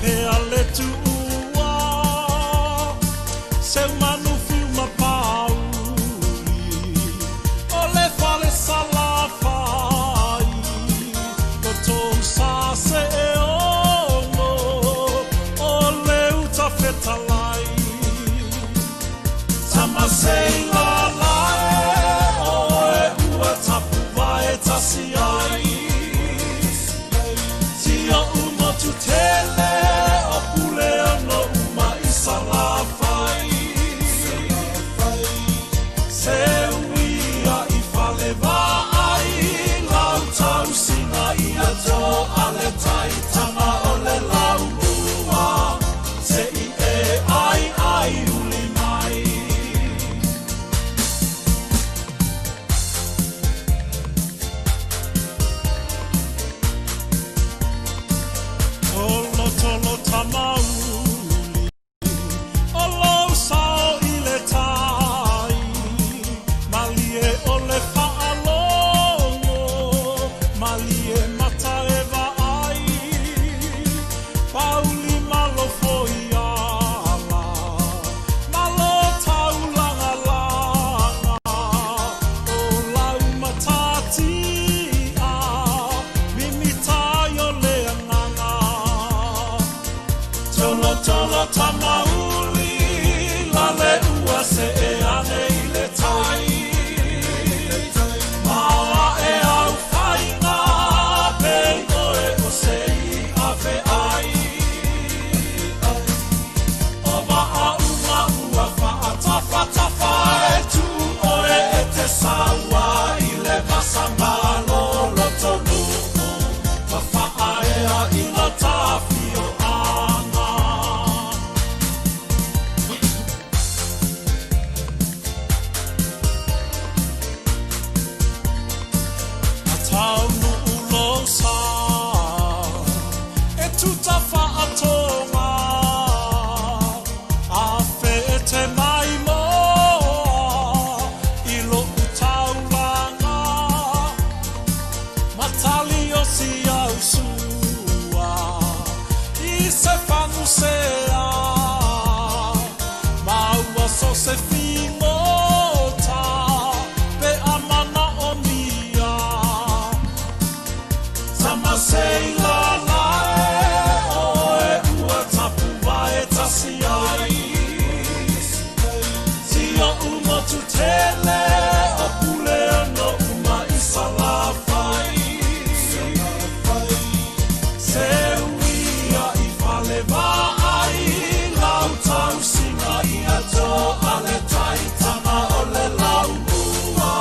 pea le tuua Seu manu whiu ma pāuri O le fale Salafai Ko tōu sa se e ono O le uta whetalai Tama sei la la e Oe ua tapu vae tasi ai Tia u motu tele o pule ano uma i Salafai Se uia i fale vaai lau tausinga ia to ale tai tama o le lau mua se i e ai ai uli mai. Tolo tolo tamauli O lou sao i le tai Malie o le faalogo Malie mata e vaai Pauli malo foi ala Malo taulagalaga O lau matatia Mimita ai o le agaga Tolo tolo tamauli Lale ua see ane i le tai Mao ae au whainga Pei oe o se i ave ai O waa uma ua whaatawhatafa E tu oe e te saua I le vasa malolo tonu Ma whaaea i lo tawhio anga. A taunuu lou sa E tuta whaatonga A whete mai moa I lou taulanga Matali o si au sua I se fanu sea Maua so se figota Pe a manaomia Tama sei la la e Oe ua tapu vae tasi ai Tia u motu tele O pule ano uma i Salafai Se uia i fale vaai Lau tausinga ia to ale tai Tama o le lau mua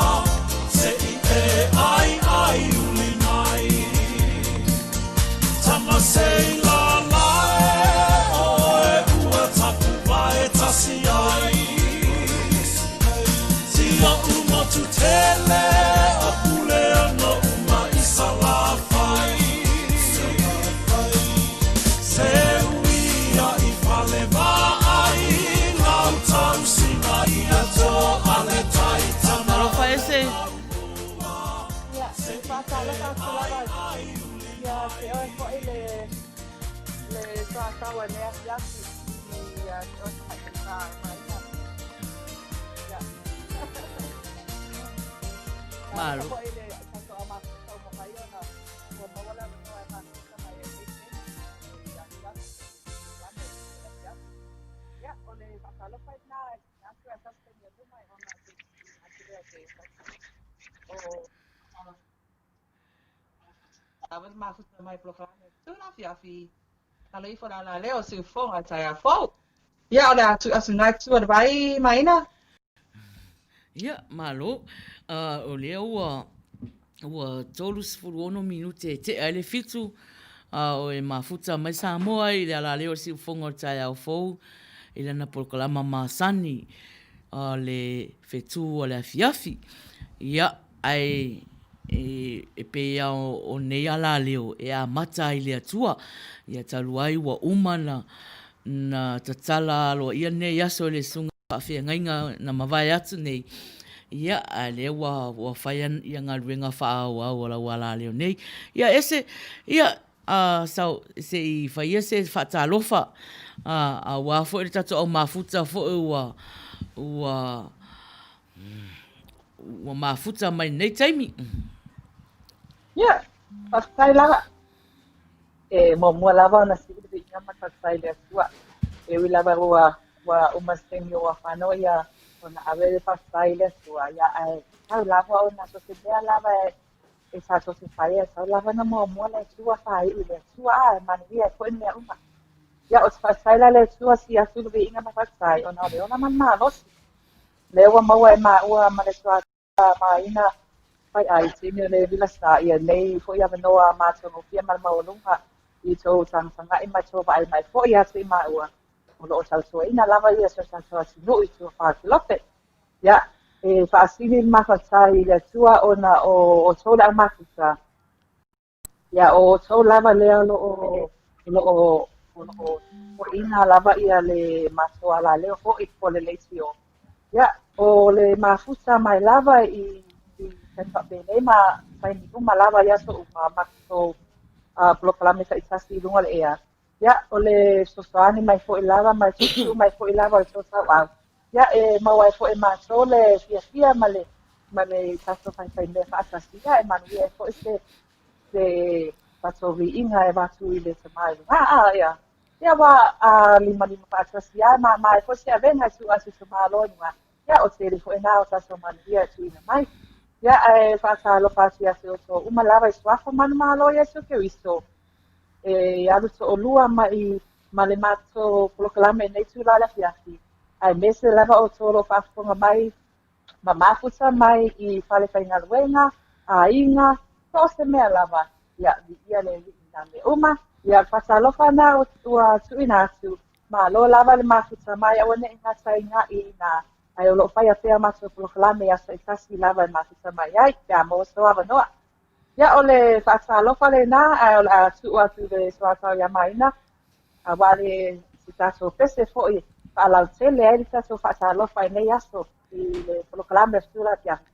Se i e ai ai uli mai Tama sei la la e Oe ua tapu vae tasi ai Tia u motu tele O pule ano uma i Salafai Se uia i fale vaai Lau tausinga ia to ale tai Tama Talofa o le ese. lau mua Ia, Se e i e faatalofa atu ai lava ai uli ia te mai oe foi le le tuataua i le afiafi ia te oe tamaitai sa Maina. Ia. Malo. Talofa foi i le tatou au mafuta ua mafai ona ua maua le avanoa e mafuta mai ai i lenei i le afiafi i le polokalame i le afiafi. Ia, o le faatalofa i lena e tuuina atu e a tatou taimi o luma ona te atu lea o te o Ava le mafuta mai polokalame tuna afiafi Nalo ifo la la leo siufoga taeao fou. Ia o le a tu asu nai tua le vai maina. Ia, malo. O lea ua ua 36 minute e tea ai le fitu, a o e mafuta mai Samoa i le alaleo o le siufoga o le taeao fou i lana polokalama masani o le fetu o le afiafi. Ia, ae e pei lava o nei alaleo e amata ai le Atua, ia talu ai ua uma na na tatala aloaia nei aso e le Susuga Faafeagaiga na mavae atu nei, ia, a lea ua ua fai ia galuega faaauau a lau alaleo nei. Ia ese, ia. Sau, se i faia se faatalofa, aua foi le tatou au mafuta foi ua, ua, ua mafuta mai lenei taimi. Ia, faafetai lava. E muamua lava ona sili le viiga ma le faafetai i le Atua. E ui lava ua, ua uma se taimi ua fanau ia ona ave le faafetai i le Atua, ia ae tau lava ona so o se mea lava e e tatou te faia, e tatau lava ona muamua le Atua, faaiu i le Atua, a e manuia ai foi mea uma. Ia, ou te faafetai la i le Atua, sii atu le viiga ma le faafetai, ona o le ola ma le malosi. Lea ua maua e maua ma le Suafa Maina Faiai i taimi o le vila sa ia nei foi avanoa matagofie ma le maualuga i tou tagatagai ma tou vaai mai foi ia te i maua o lo o tautuaina lava ia si o tatou atunuu i tua faakelope. Ia, e faasili le mafatai i le Atua ona o outou le aumafuta. Ia, o outou lava lea o lo o, o lo o, o lo o poina lava ia le matou alaleo foi po o le leitio. Ia, o le mafuta mai lava i, i taimi faapenei ma taimi uma lava i aso uma matou polokalame taitasi i luga o le ea. Ia, o le fesoasoani mai foi lava ma le tuutuu mai foi lava o le tou sauau. Ia, e maua ai foi e matou le fiafia ma le ma le tatou faifaimea faatasi. Ia, e manuia ai foi se se tatou viiga e avatu i le Tama i luga. A, ia, ia ua a limalima faatasi lava, e māmā ai foi se avega e tuu atu i se Malo i luga. Ia, o tele foi nā o tatou manuia e tuuina mai. Ia, ae faatalofa atu ia te outou uma lava i suafa manumalo o Iesu Keriso. E alu toʻolua mai ma le matou polokalame i lenei itula o le afiafi, aemaise lava outou o lo o faafofoga mai ma mafuta mai i fale faigaluega, aiga, so o se mea lava, ia, viia le Alii i nā mea uma. Ia, faatalofa na ua tuuina atu, malo lava le mafuta mai, aua ne i gatainaʻi i nā, ae o lo o faia pea matou polokalame i aso taitasi lava e mafuta mai ai, pe a maua sou avanoa. Ia, o le faatalofa lena, ae o le a tuu atu i le soatau ia Maina, aua le se tatou pese foi e faalautele ai le tatou faatalofa i nei aso i le polokalame o Fetu Afiafi.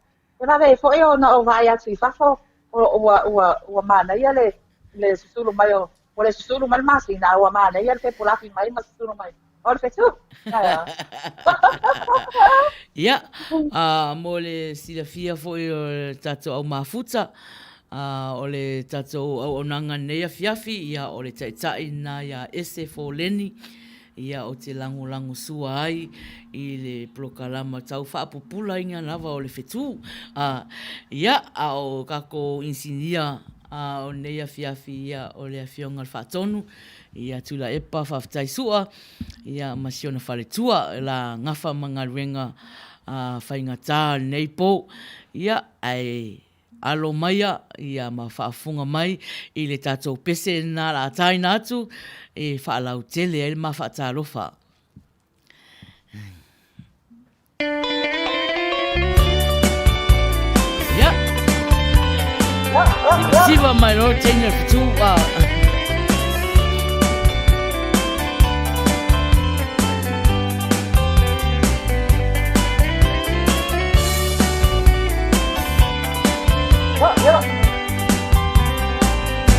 E vave ai foi ona ou vaai atu i fafo, ua, ua, ua manaia le, le susulu mai o, ua le susulu mai le masina, a ua manaia le fepulafi mai ma susulu mai. O le fetu. Ia, mo le silafia foi o le tatou au mafuta, o le tatou auaunaga nei afiafi, ia, o le taitai lena ia Ese Foleni, ia, ou te lagolago sua ai i le polokalama tau faapupulaina lava o le fetu. Ia, a o kakou inisinia o lenei afiafi, ia, o le Afioga i le Faatonu, Ia Tuilaepa, faafetai Sua, ia ma si ona faletua, la gafa ma galuega faigata lenei po. Ia, ae alo maia ia ma faafofoga mai i le tatou pese lena la taina atu e faalautele ai le ma faatalofa. Ia. Siva mai loa teina fetu a.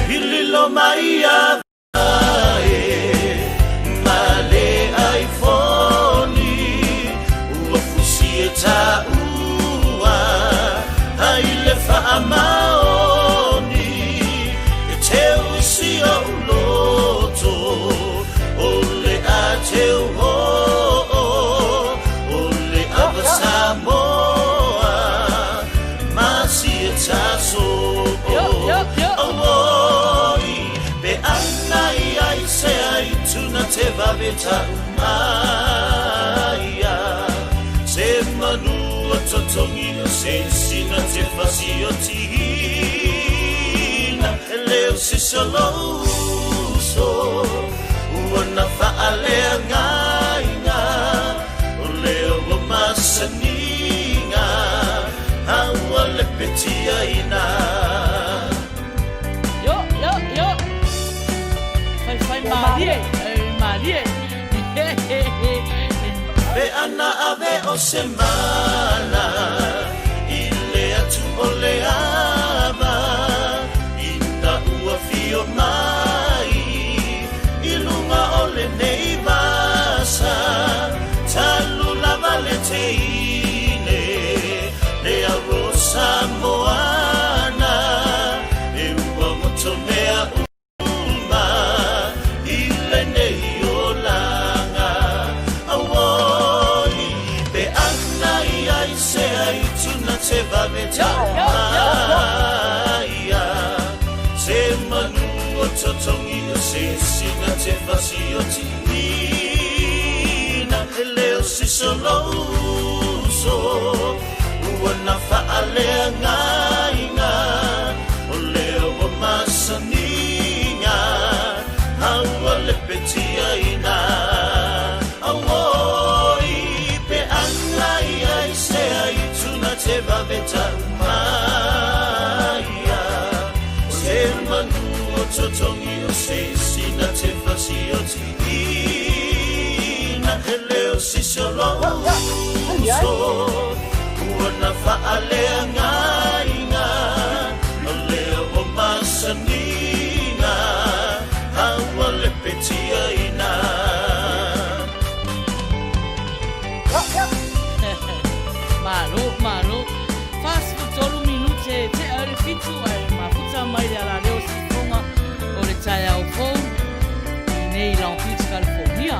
I lilo mai ia ma le iPhone ua fusi e taua ai le faamaoni e teu i si ou loto o le a teu o o le ava Samoa ma si e taso Auoi pe ana i ai se ai tuna te vave tau maia Se manu o totongi o se sina te fasi o tihina E leo se solouso ua na whaalea ngāinga O leo o masaninga a ua lepetia ina. Yo, yo, yo. Whai, whai mārie, mārie. Pe ana ave o se mala i le atu o le ava ina ua fio mai. lenei vasa Talu lava le teine Le aro Samoana E ua goto mea uma I lenei olaga Auoi pe ana ia i sea i tuna te vave tau maia Se manu o totongi o se sina te fasi o tiina E leo siso louso ua na faaleagaina O leo ua masaniga a ua lepetiaina Auoi pe ana ia i sea i tuna te vave tau maia Se manu o totongi o se sina te fasi o tiina E leo siso louso ua na faaleagaina O lea ua masaniga a ua lepetiaina. Malo, malo. 43 minute e tea ai le fitu ae mafuta mai le alaleo sifoga o le taeao fou i nei Long Beach, California.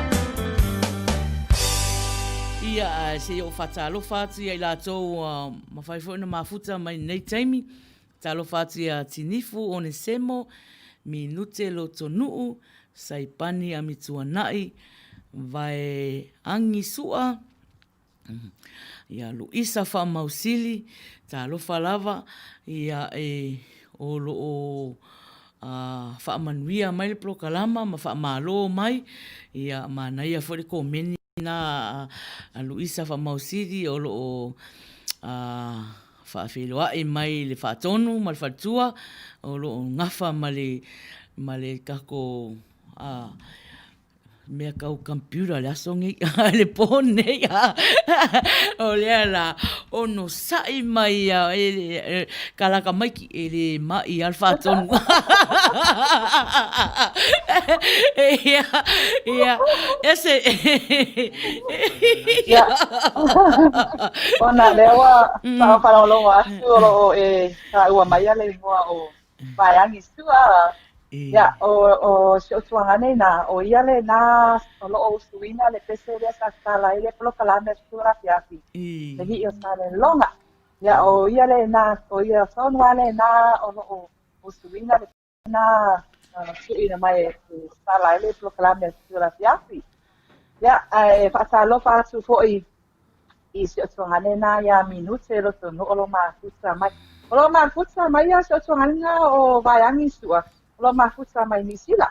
Ia, ae se i ou faatalofa atu ia i latou ua mafai foi ona mafuta mai lenei taimi. Talofa atu ia Tinifu Onesemo, Minute Lotonuu, Saipani Amituanai, Vaeangi Sua, ia Luisa Faamausili, talofa lava, ia e o lo o faamanuia mai le polokalama ma faamalo mai, ia manaia foi le komeni na a Luisa Faamausili o lo o faafeiloai mai le faatonu ma le faletua o lo o gafa ma le ma le takou mea tau computer le aso nei le po nei o lea la onosai mai e kalaka maiki e le maʻi a le faatonu ia ia ese Ia. Ona lea ua faalogologo atu o lo o e taua mai le igoa o Vaeangi Sua. Ia, o, o si ou tuagane inā, ʻo ia lena o lo o usuina le pese lea sa tatala ai le polokalame o se Tūlafiafi, le Hiʻi o Saleloga. Ia, ʻo ia lena, ʻo ia tonu lava lena o lo o usuina le na tuuina mai e tatala ai le polokalame o se Tūlafiafi. Ia, ae faatalofa atu foi i si ou tuagane lena iā Minute Lotonuu o lo o mafuta mai. O lo o mafuta mai ia si ou tuagane lena o Vaeangi Sua, o lo o mafuta mai Niu Sila.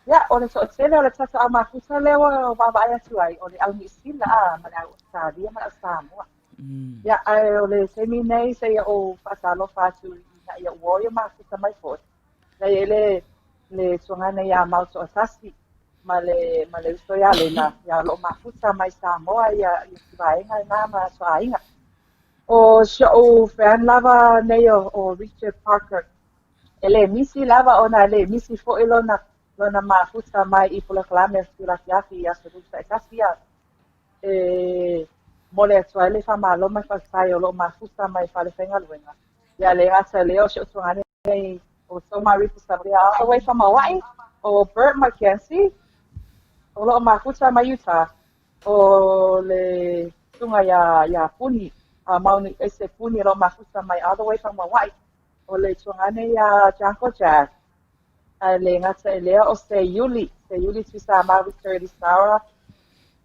Ia, o le toatele o le tatou au mafuta lea ua vaavaai atu ai, o le au Niu Sila a, ma le au Ausetalia ma le au Samoa. Ia, ae o le taimi nei seia ou faatalofa atu ina ia ua oia mafuta mai foi. Lea e le le tuagane iā Mau Toatasi ma le ma le uso iā Lena, ia o lo o mafuta mai Samoa ia ia si vaega lena ma so aiga. ʻO si oʻu fan lava nei o, o Richard Parker, e le misi lava ona e le misi foi lona lona mafuta mai i polokalame o Tulafiafi i aso lua taitasi ia. E momoli atu ai le faamalo ma le faafetai o lo o mafuta mai fale faigaluega. Ia le gata lea o si ou tuagane nei o Toma Ripusapea all the way from Hawaii, o Bert McKenzie, o lo o mafuta mai Utah, o le susuga iā, iā Puni, a Maunu Ese Puni o lo o mafuta mai all the way from Hawaii, o le tuagane iā Junko Jack, a le gata i lea o Seiuli, Seiuli Tuisamau Victoria Lisara,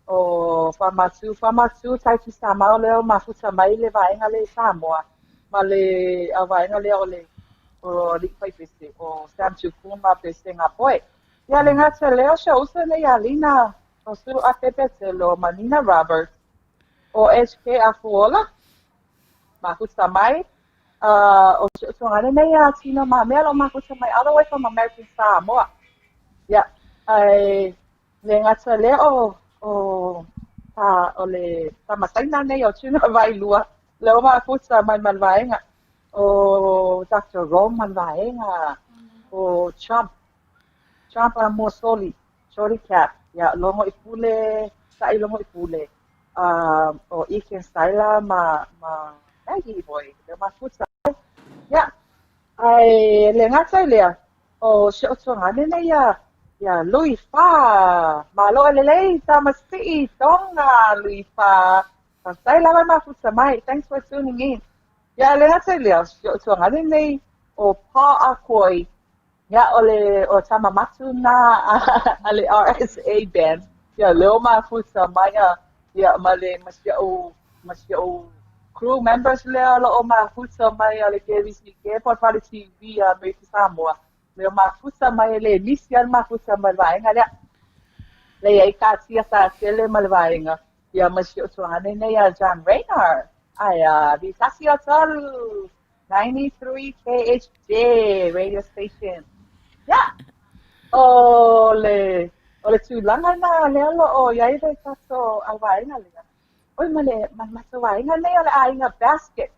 o Famatu, Famatu Tai Tuisamau lea o mafuta mai le vaega lea i Samoa, ma le vaega lea o le o Alii Faipese, o Sam Tuku ma Pesega Poe. Ia le gata lea o si ou uso nei ia Lina, o Sulu Ape Petelo ma Nina Roberts, o HK Afuola, mafuta mai, o si ou tuagane nei ia Tino Mamea o lo o mafuta mai all the way from American Samoa. Ia, ae le gata lea o, o, ta, o le tama saina nei o Tuna Vailua, lea ua mafuta mai ma le vaega, o Doctor Rome ma le vaega, o Trump, Trump a Mosoli, Shorty Cap. Ia, Logoipule, saʻi Logoipule, o Ethan Styler ma, ma Maggie foi, lea mafuta mai. Ia, ae le gata i lea, o si o'u tuagane nei ia, ia Louis Fa, malo e lelei, Tamasii, Tonga, Louis Fa, faafetai lava le mafuta mai, thanks for tuning in. Ia, e le gata i lea, o si o'u tuagane nei o Paul Akoi, Ia, o le o tama matu na a le RSA band. Ia, lea ua mafuta mai a, ia, ma le, ma si o'u, ma si o'u crew members lea o lo'o mafuta mai a le KVCK po o le Fale TV a Amerika Samoa. Lea ua mafuta mai e le misi a le mafuta mai le vaega lea. Lea i ai katia sa tele ma le vaega. Ia, ma si o'u tuagane nei a John Rayner. Ae a, vi tasi o tolu. 93 KHJ radio station. Ia, o le, o le tulaga lena lea o lo'o i ai le tatou auvaega lea. Oi ma le, ma le matou aiga nei o le aiga Basket.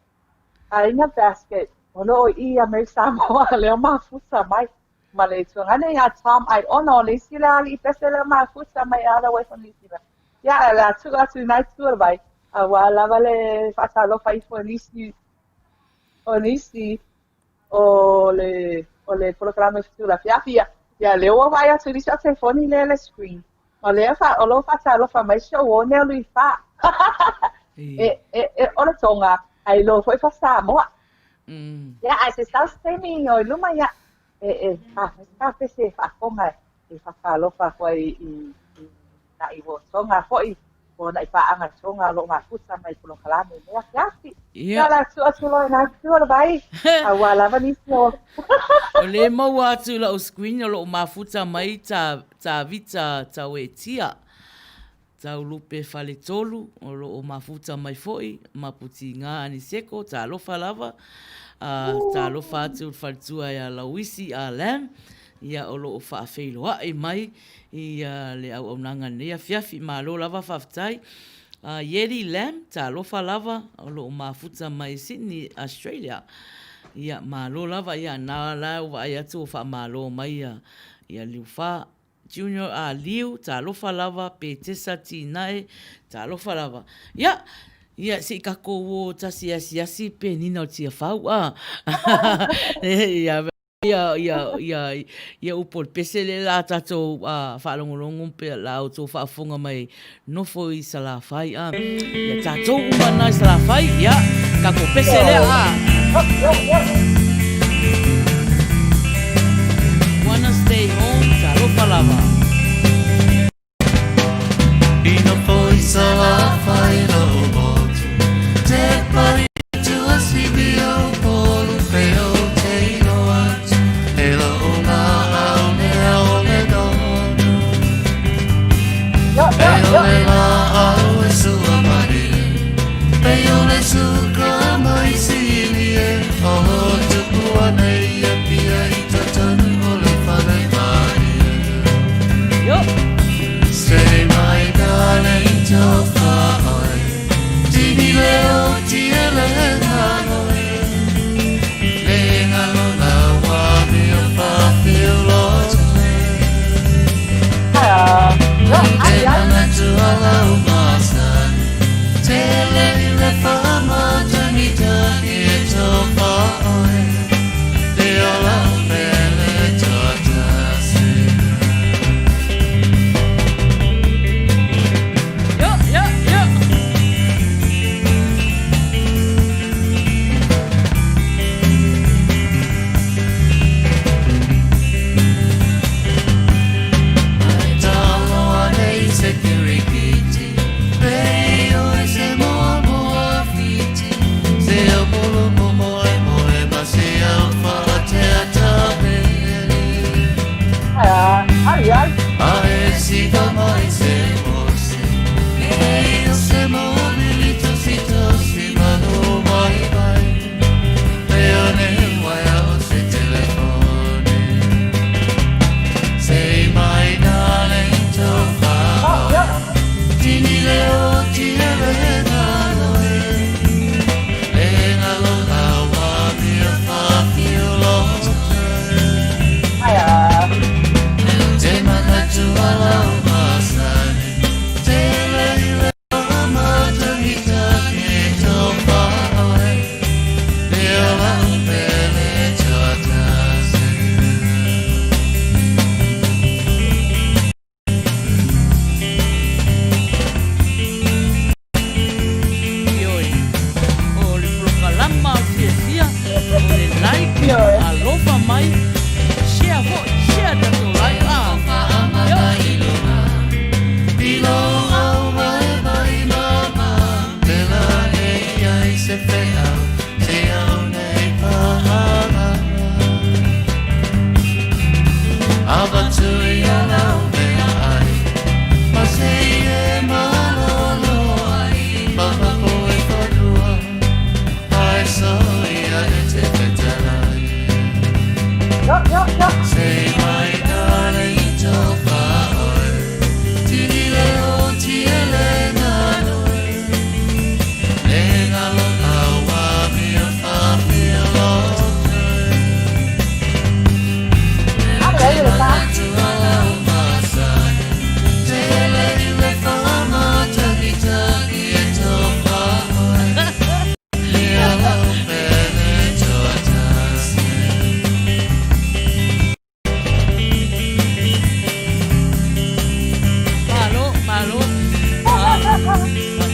Aiga Basket, o lo'o i i Amerika Samoa lea o mafuta mai. Ma le tuagane ia Tom Aiono, o le isi lea alii pese lea mafuta mai all the way from New Zealand. Ia, o le a tuu atu i lena itu o le vai, aua lava le faatalofa ifo i nisi o nisi o le o le polokalame fetuulafiafi. Ia, ia lea ua vaai atu i nisi o telefoni lea le screen. O lea fa, o lo faatalofa mai si o'u uo nei o Lui Fa. E, e, e, o le Tonga, ae iloa foi fa Samoa. Ia, ae se sau se taimi o i luma, ia, e, e, fa, fa pese e faafofoga e faatalofa atu ai i, i na'i uo Tonga foi, po o na'i paaga Tonga o lo'o mafuta mai polokalame i lenei afiafi. Ia, o le a tuu atu loa i lena itu o le vai, aua lava nisi o. O lea e maua atu i la'u screen o lo'o mafuta mai ta, Tavita Tauetia. Taulupe Faletolu, o lo o mafuta mai foi, ma Putiga Aniseko, talofa lava, a, talofa atu le faletua ia Lauisi A. Lam, ia o lo o faafeiloai mai i le auaunaga i lenei afiafi. Malo lava faafetai. A, Yeti Lam, talofa lava, o lo o mafuta mai Sydney, Australia. Ia, malo lava, ia, na la ua vaai atu ua faamalo mai ia, ia Liufa. Junior a Liu, talofa lava, Petesa Tinae, talofa lava. Ia, ia se i takou o tasi e asiasi penina o Tiafau, a. Ia, ia, ia, ia, ia upu o le pese lea la tatou faalogologo pe la outou faafofoga mai nofo i Salafai, a. Ia tatou uma na i Salafai, ia, tatou pese lea, a. Wanna stay home, talofa lava. I nofo i Salafai lou motu, te pari tua sivi o polu pe o te iloa atu, e lou laau lea o le donu. Yo. Yo, yo, yo.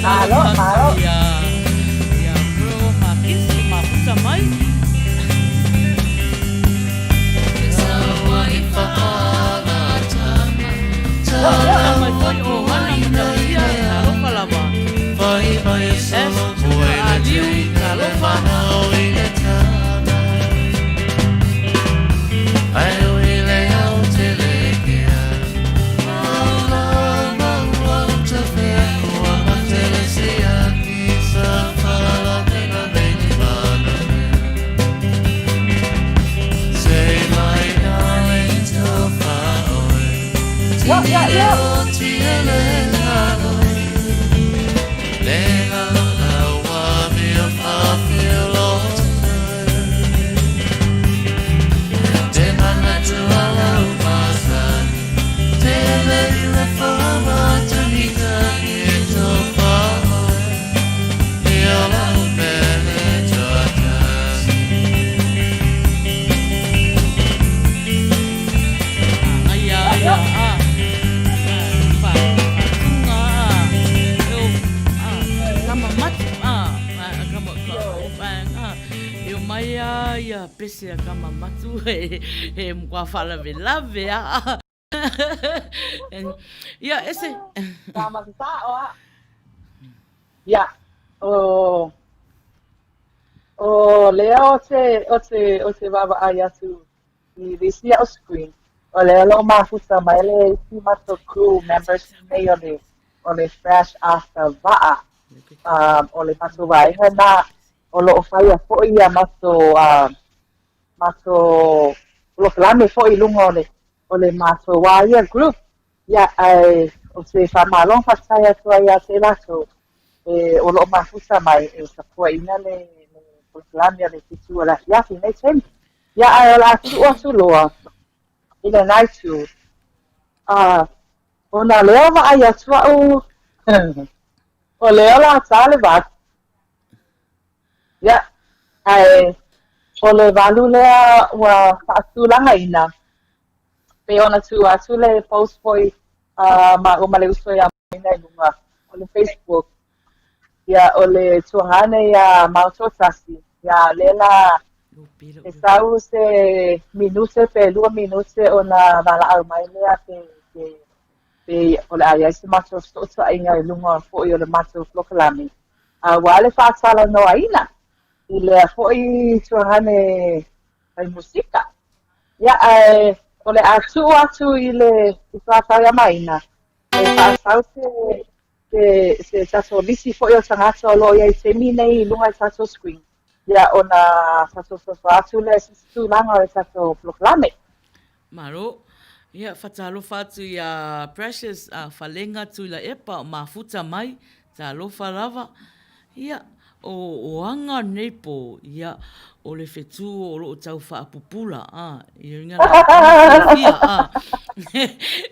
Malo, Talofa malo. atu ia ia Pearl Makisi mafuta mai. Mafuta mai foi o Hana Matautia, talofa lava. S Aliu, talofa. Ia, ia, ia. Aia ia a fa faatuga a e o a kama matu a kama ka o a e o mai a ia pese a kama matu e e mokua faalavelave a ia ese. Tama sao a. Ia, o o lea o te o te o te vaavaai atu i le isi a'u screen, o lea o lo'o mafuta mai le isi matou crew members nei o le Fresh Off the Va'a. O le matou vaega na o lo'o faia fo'i ia matou matou polokalame fo'i i luga o le matou a ia group. Ia, ae o se faamalo ma faafetai atu ai ia te latou e o lo'o mafuta mai e tapuaʻina le le polokalame a le fitu o le afiafi i lenei taimi. Ia, ae o le a tuu atu loa i lena itu, a ona lea vaai atu a'u o lea o le a tā le 8. Ia, ae o le 8 lea ua faatulagaina, pei ona tuu atu le post foi a māua ma le uso iā Maina i luga o le Facebook. Ia, o le tuagane iā Mautoatasi, ia lea la e sau se minute pe 2 minute ona valaau mai lea pe pe pe o le a i ai se matou fesootaiga i luga foi o le matou polokalame auā le faatalanoaina i lea foi tuagane fai musika. Ia, ae o le a tuu atu i le uso ia Maina e faasau se se se tatou lisi foi o tagata o loo i ai i taimi nei i luga i tatou screen. Ia, ona tatou soso atu lea i se isi tulaga o le tatou polokalame. Malo. Ia, fatalofa atu ia Precious Falega Tuilaepa o mafuta mai, talofa lava. Ia, o, o aga nei po, ia, o le fetu o loo tau faapupula, a, ia uiga la fiafia, a.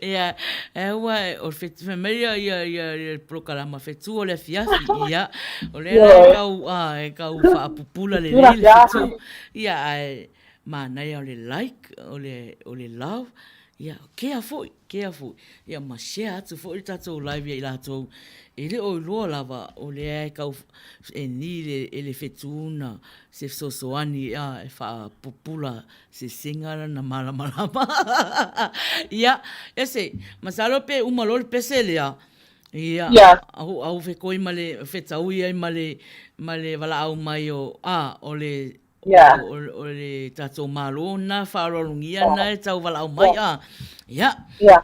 Ia, e ua, o le fetu, fai mai ia, ia, ia, ia le polokalama fetu o le afiafi, ia, o lea la e tau, a, e tau faapupula lelei le fetu. Ia, ae, Manaia o le like, o le, o le love, ia, kea foi, kea foi. Ia ma share atu foi le tatou live ia i latou e le o iloa lava o lea e tau e ni le, e le fetu na se fesoasoani a e faapupula sesega lana malamalama. Ia, ese, masalo pe uma loa le pese lea, ia, au, au fetoi ma le, fetaui ai ma le, ma le valaau mai o, a, o le O le tatou Malo na faaaloalogia na e tau valaau mai a. Ia. Ia.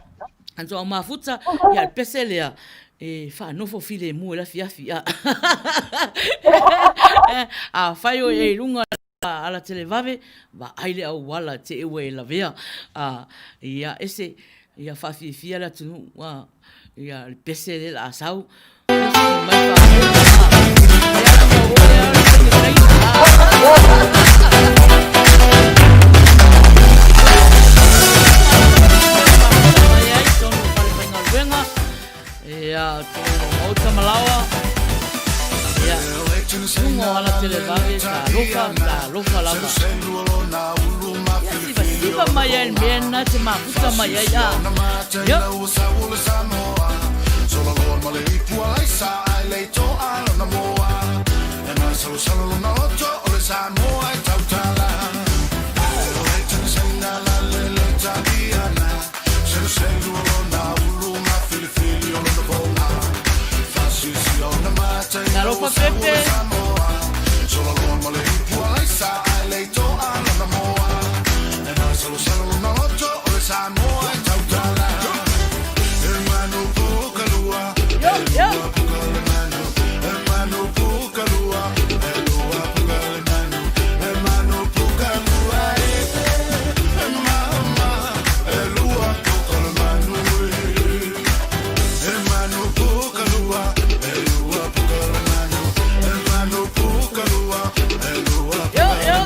Anto au mafuta, ia le pese lea, e faanofo filemu e le afiafi a. Afai o e i luga ala televave, vaai le auala te ua e lavea. A, ia ese, ia faafiafia le atunuu a. Ia le pese lea o le a sau. Ia, tō maota malawa. Ia, luga o ala televave, talofa, talofa lava. Ia, siva siva mai ai le mea na te mafuta mai ai a. Ia. Pepe. Yo, yo. Yo, yo.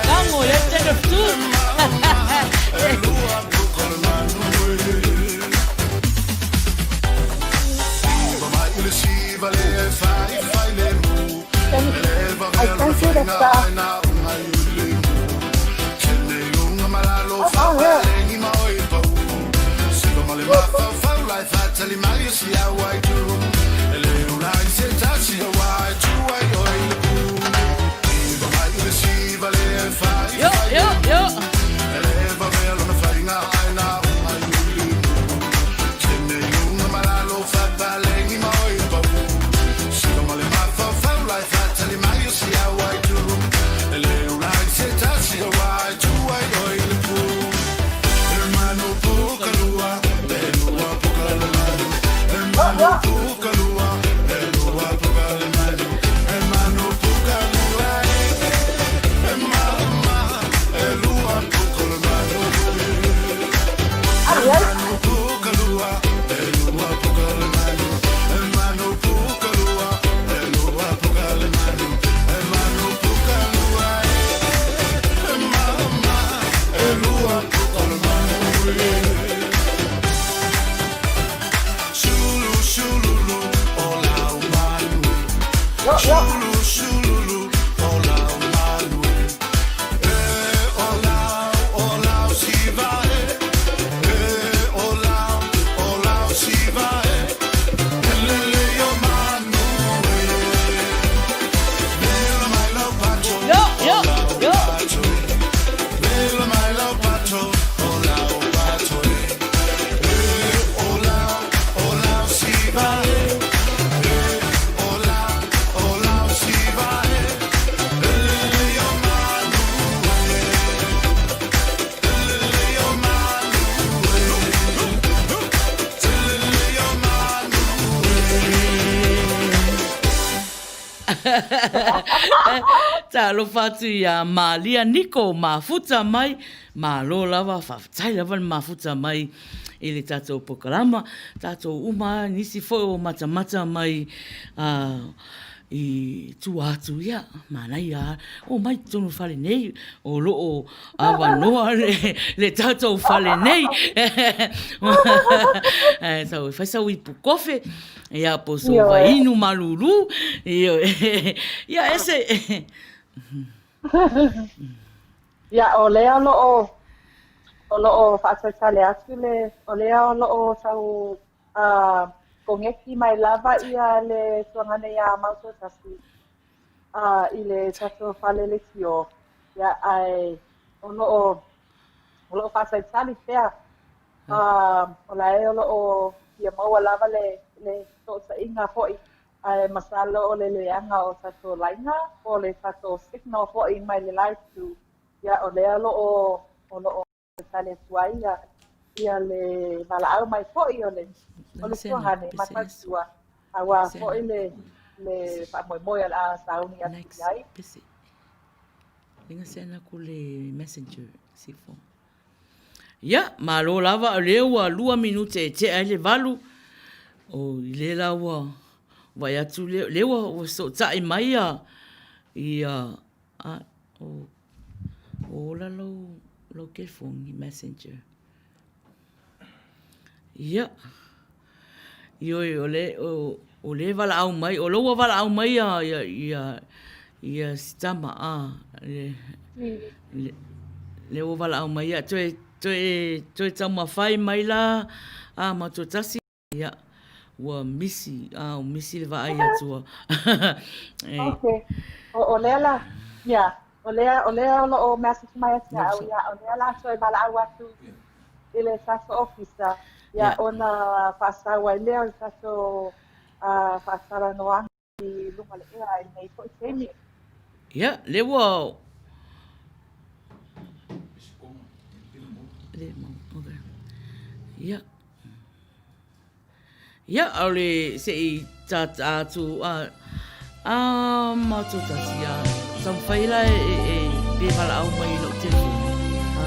Tango, le tele ftu. I sent you the stuff. Oh, yeah. Yo, yo, yo. Yo, yo. Yo, yo, yo. Talofa atu iā Malia Niko mafuta mai, malo lava, faafetai lava le mafuta mai i le tatou pokalama, tatou uma nisi foi o matamata mai i tua atu, ia, manaia lava, omai i totonu o le fale nei, o lo o avanoa le tatou fale nei. E sau e fai sau ipu kofe, ia po o sou vaiinu malūlū, ia ese. Ia, o lea o lo o, o lo o faatalitali atu le, o lea o lo o tau koneki mai lava ia le tuagane iā Mautoatasi i le tatou fale leitio, ia, ae o lo o, o lo o faatalitali pea, o la e o lo o fia maua lava le, le fesootaiga foi, ae masalo o le leaga o tatou laina po o le tatou signal foi mai le la itu, ia, o lea o lo o, o lo o tali atu ai ia, ia le valaau mai foi o le, o le tuagane Matautua, aua foi le, le faamoemoe o le a sauni atu i ai. Inga send aku le messenger sifo. Ia, malo lava o lea ua 2 minute e tea ai le 8. O i le la ua vaai atu lea, lea ua, ua fesootai mai ia, ia, a, o, o ola lou, lou telefoni messenger. Ia, ioe, o le, o, o le valaau mai, o lou ua valaau mai ia, ia, ia, ia Sitama, a, le, le, le ua valaau mai ia, toe, toe, toe taumafai mai la, a, matou tasi. Ia, ua misi, a, ua misi le vaai atu a. E. Okay. O, o lea la, ia, o lea, o lea o lo o message mai ia te au, ia, o lea la toe valaau atu i le tatou ofisa, ia, ona faasau ai lea o le tatou faatalanoaga i luga o le ea i lenei foi taimi. Ia, lea ua le mau, okay. Ia. Ia, o le se i tātā atu, a, a matou tasi, a, taumafai la e, e, e pe valaau mai i lou telefoni. A,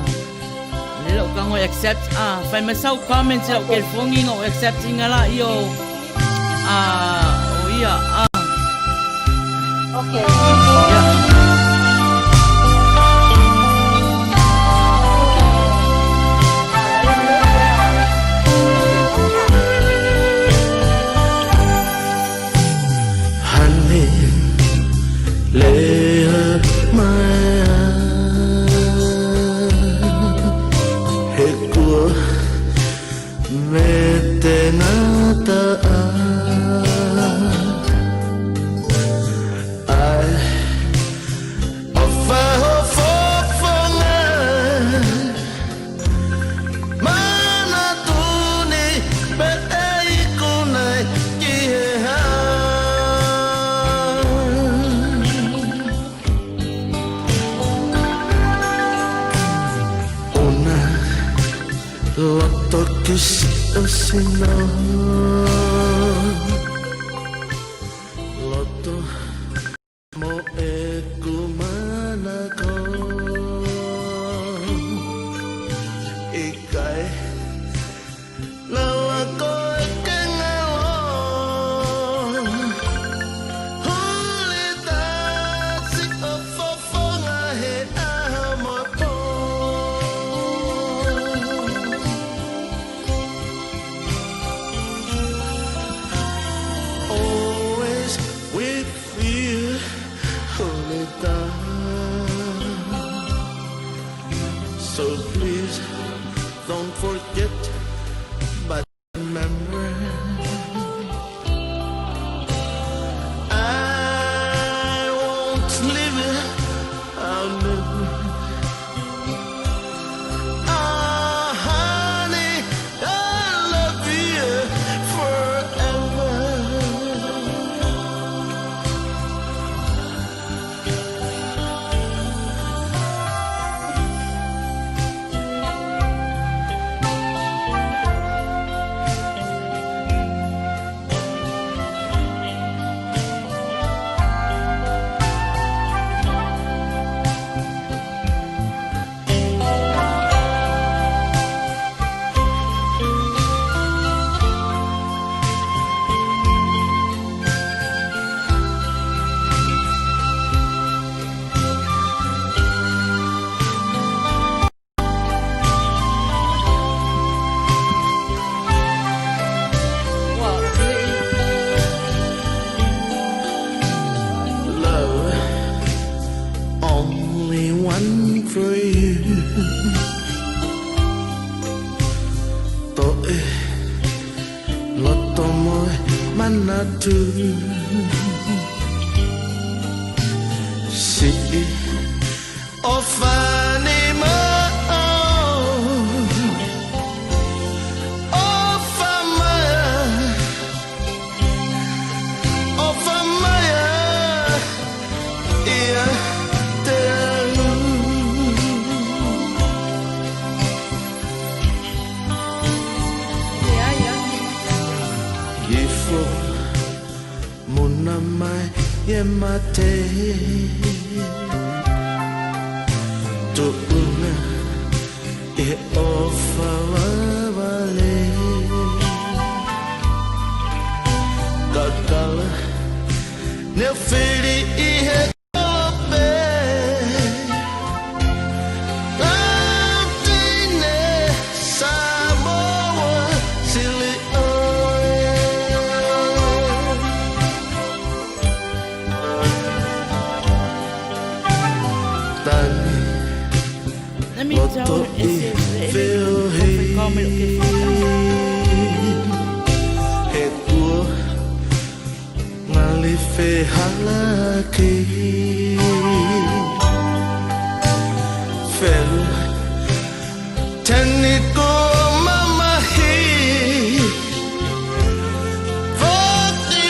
o lea lau tago e accept, a, fai mai sau comment i lau telefoni ina o accept ina la ia o, a, o ia, a. Okay. Ia. Honey, lay up my He kua me te ngata Ai o whahofofonga Mana tuni pe e i konei ki he hā. Ona loto ki siosino. Loto mo e kumanako. I kai lawa ko e ke ngalo. Huli tasi o fofonga he aha mo po. Always with you, holy time. So please don't forget, but remember. I won't leave you, I'll never. Ah, honey, I love you forever. Ua, le i. Love, only one for you. To'e loto moe manatu. Si'i o fani ma'o. O famaya, o famaya, ia te au. Leai a. Ifo mona mai ye mate. Tu'unga e o whawawale. Kakala neo whiri i he kolope. Latine Samoa sili oe. Tani Let me tell loto e i se le le whiohi. fai kau mai lou telefoni. He kua ngali fehalaki. Whelu teni ko mamahi. Voti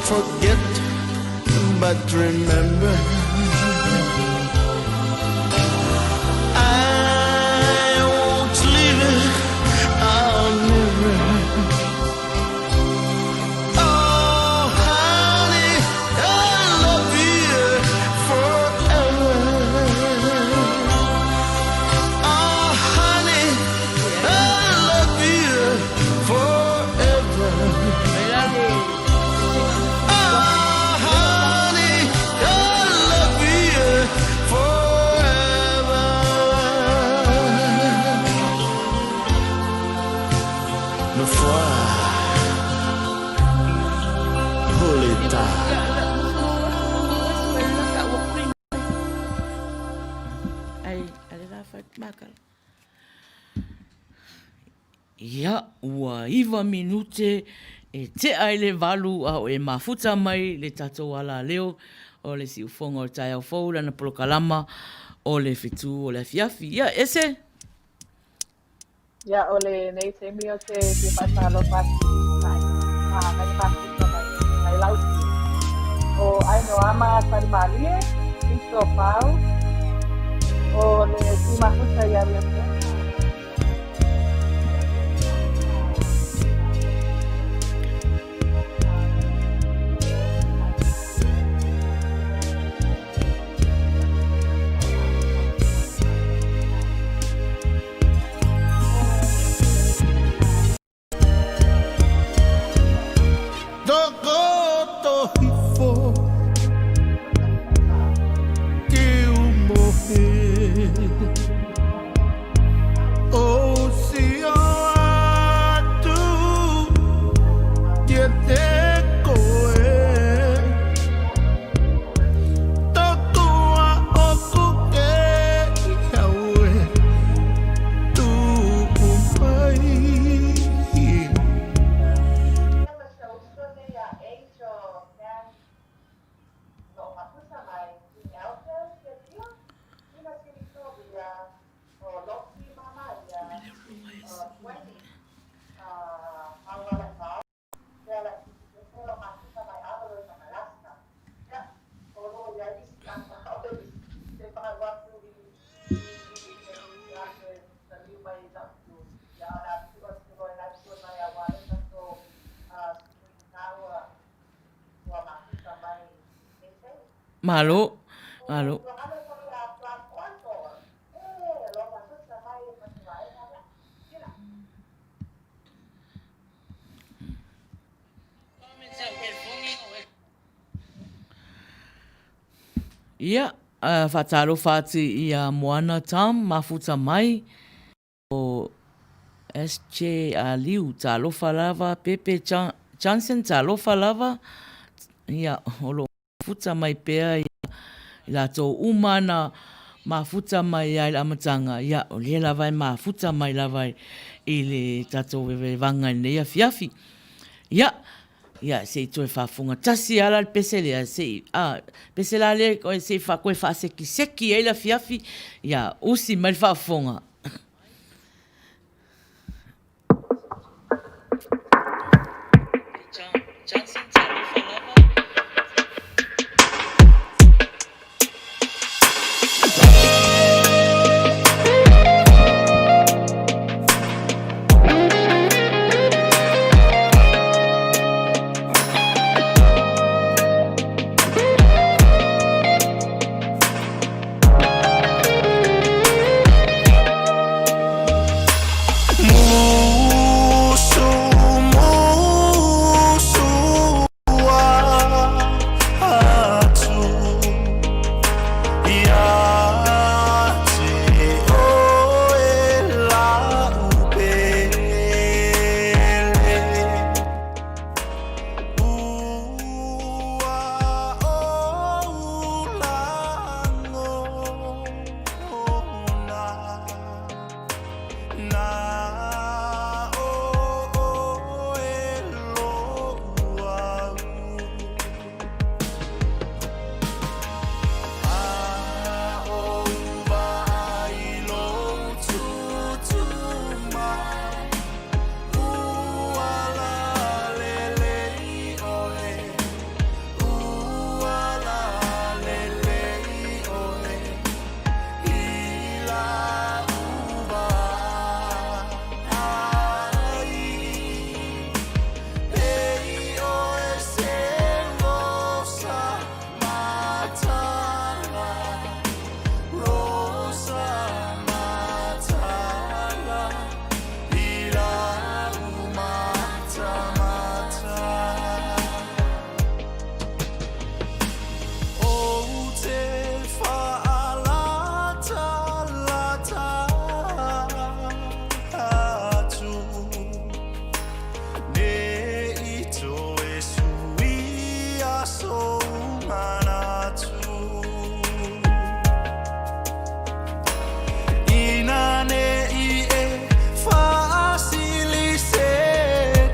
forget, but remember. I won't leave it, I'll never. Oh, honey, I love you forever. Oh, honey, I love you forever. Oh, honey, I love you forever. Nofoa Hulita. Ia, ua iva minute e tea i le valu a o e mafuta mai le tatou alaleo o le siufoga o le taeao fou lana polokalama o le fetu o le afiafi. Ia, ese! Ia, o lenei taimi ou te fia faatalofa atu i nai mafuta mai nai Lauti. O Ainoama Talimalie, Lito Pau, o le Tumafuta ia Ria Malo, malo. Ia, faatalofa atu i a Moana Tom, mafuta mai. O SJ Aliu, talofa lava. Pepe Johnson, talofa lava. Ia, o lo o mafuta mai pea i latou uma na mafuta mai ai i le amataga, ia, o lea lava e mafuta mai lava i le tatou vevevaga i lenei afiafi. Ia, Ia, se i toe faafofoga tasi lava la le pese lea, se i, a, pese la lea se i toe faasekiseki ai le afiafi, ia, usi mai le faafofoga. sou manatu. Ina ne i e faasili se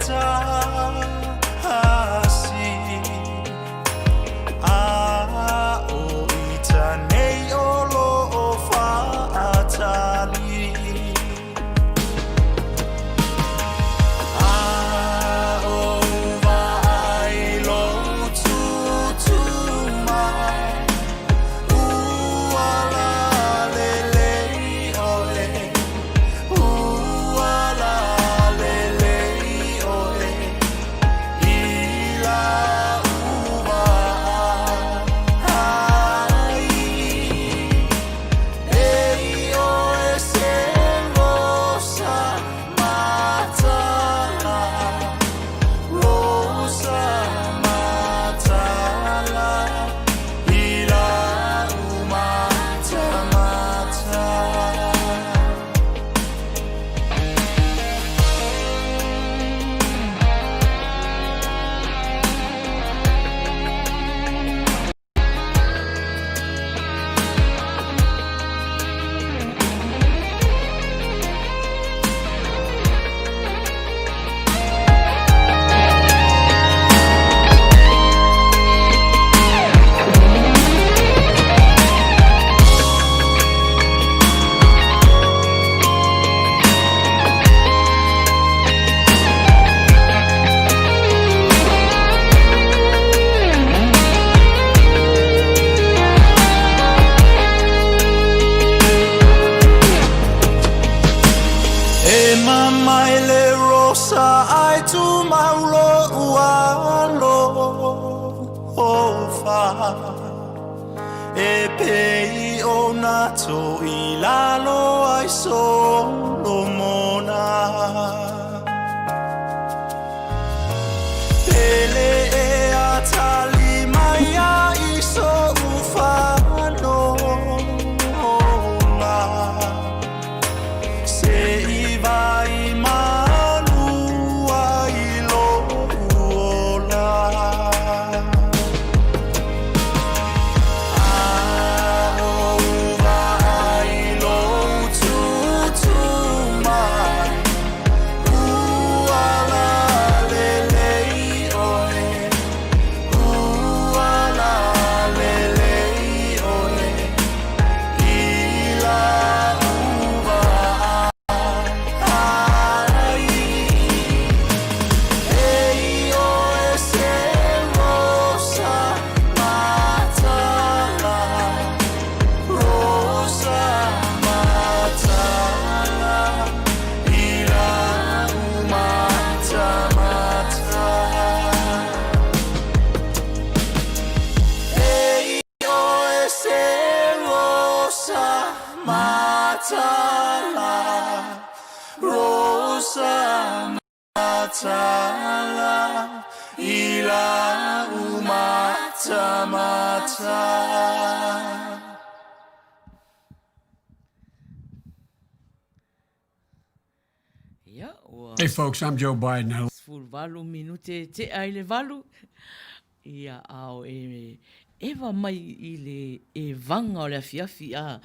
tasi, a o ita nei o lo o faatali. A ou vaai lou tūtū mai, ua lalelei ʻoe, ua lalelei ʻoe i laʻu vaai. E i ʻoe se rosa matala, rosa matala i laʻu matamata. E mamai le rosa ai tumau loʻu alofa, E pei ona toi lalo ai Solomona. Pele e a tali mai a i soʻu whanonga, Se i vai malu ai loʻu ola. A ou vaai lou tūtū mai, Ua lalelei ʻoe, ua lalelei ʻoe i laʻu vaai. E i ʻoe se rosa matala, rosa matala i laʻu matamata. E i ʻoe se rosa matala, rosa matala i laʻu matamata. Ia, ua Hey folks, I'm Joe Biden. I 18 minute e tea i le valu. Ia, a o e eva mai i le evaga o le afiafi, a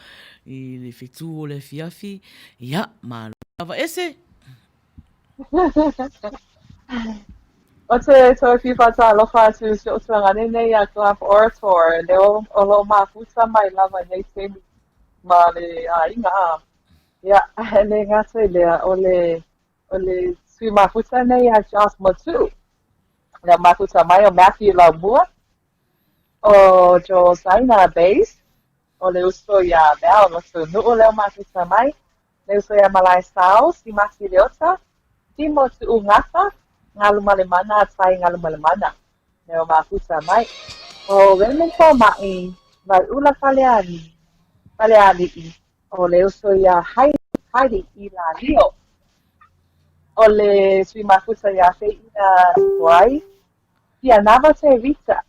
i le fetū o le afiafi, ia, malo lava ese. Ou te toe fia faatalofa atu i si o'u tuagane nei ia Glav Orator, lea o lo'o mafuta mai lava i nei taimi ma le aiga, a ia, e le gata i lea, o le, o le sui mafuta nei ia Josh Matu'u, lea mafuta mai o Matthew Laumua, o Josina Bays, o le uso iā Val Lotonu'u lea mafuta mai, Le uso iā Malaesau, Simasi Leota, Timo Tu'ugata, Galumalemana a Tai Galumalemana. Leo mafuta mai. ʻO Raymond Fomaʻi, Waiʻula Falealili, Falealiʻi, ʻo le uso iā Heidi Ilalio. ʻO le sui mafuta iā Feiʻina Tuai, Pianava Terita,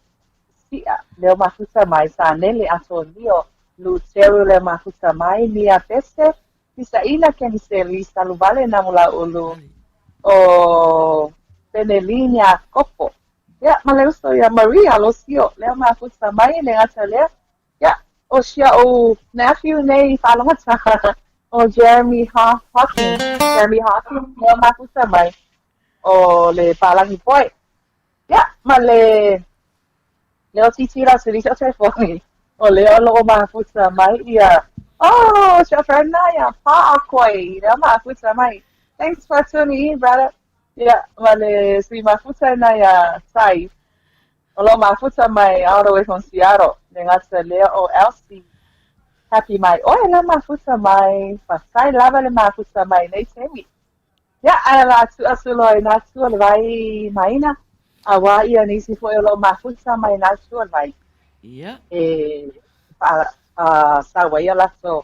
Siʻa, leo mafuta mai, Sanele Atonio, Luteru leo mafuta mai, Mia Pese, Pisaʻina Keniseli, Saluvale Namulauʻulu, ʻo Penelini Iakopo. Ia, ma le uso ia Marie Alosio, lea mafuta mai, le gata lea, ia, o si a'u nephew nei i faalogata, o Jeremy Hawking, Jeremy Hawking, lea mafuta mai, o le palagi boy. Ia, ma le leo titi la se o telefoni, o lea o lo'o mafuta mai ia, oh, si a'u friend na ia Paakoi, lea mafuta mai. Thanks for tuning in, brother. Ia, ma le sui mafuta na ia Tai, o lo mafuta mai all the way from Seattle, le gata lea o Elsie. Happy mai oe la mafuta mai, faafetai lava le mafuta mai nei taimi. Ia, ae o le a tuu atu loa i na itu o le vai Maina, auā ia nisi foi o lo o mafuta mai na itu o le vai. Ia. E faa sau ai a latou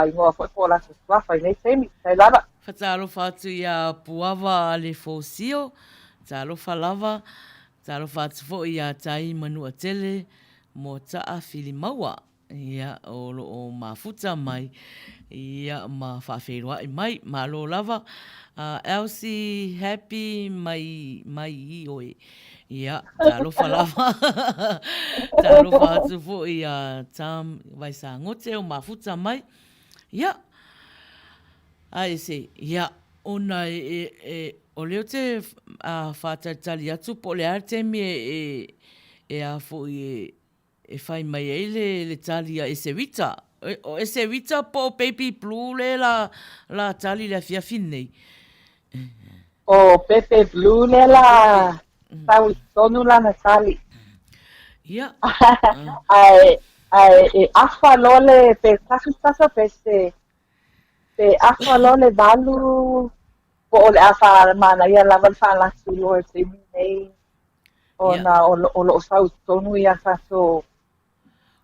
igoa foi po o latou suafa i nei taimi. Faafetai lava. Faatalofa atu iā Puava Alefosio, talofa lava, talofa atu foi iā Tai Manuatele, Motaa Filimaua. Ia, o lo o mafuta mai, ia, ma faafeiloai mai. Malo lava. Elsie Happy mai, mai i oe. Ia, talofa lava. Talofa atu foi iā Tom Vaisagote o mafuta mai. Ia, a e se, ia, ona e, e, e, o lea ou te faatalitali atu po o le a le taimi e, e, e a foi e, E whai mai ai le, le tali a Esewita. O Esewita po o Baby Blue le la, la tali le afiafi nei. O Pepe Blue le la tau i tonu lana tali. Ia. Ae, ae e afa loa le pe tafa pe se, pe afa loa le 8 po o le a faamanaia lava le faalatu loa i le taimi nei. Ona o lo o sau tonu ia tatou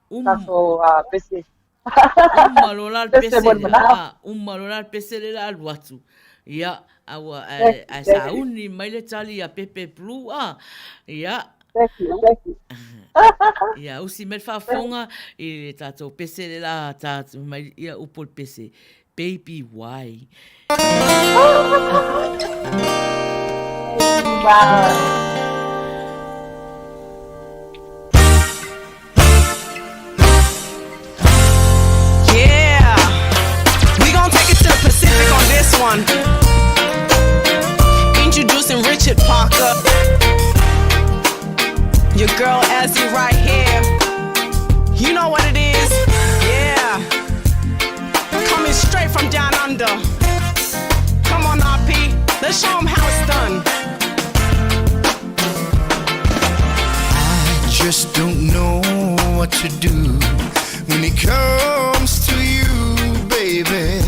tatou pese. Uma loa la le pese lea, uma loa la le pese lea o le a alu atu. Ia, a ua, ae sauni mai le tali ia Pepe Blue a. Ia. Thank you, thank you. Ia, usi mai le faafofoga i le tatou pese lea o le a ta atu mai ia upu o le pese. Baby why? Wow. Yeah, we gon' take it to the Pacific on this one. Introducing Richard Parker. Your girl Ezzy right here. You know what it is? Yeah. Coming straight from down under. Come on, RP. Let's show 'em how it's done. I just don't know what to do when it comes to you, baby.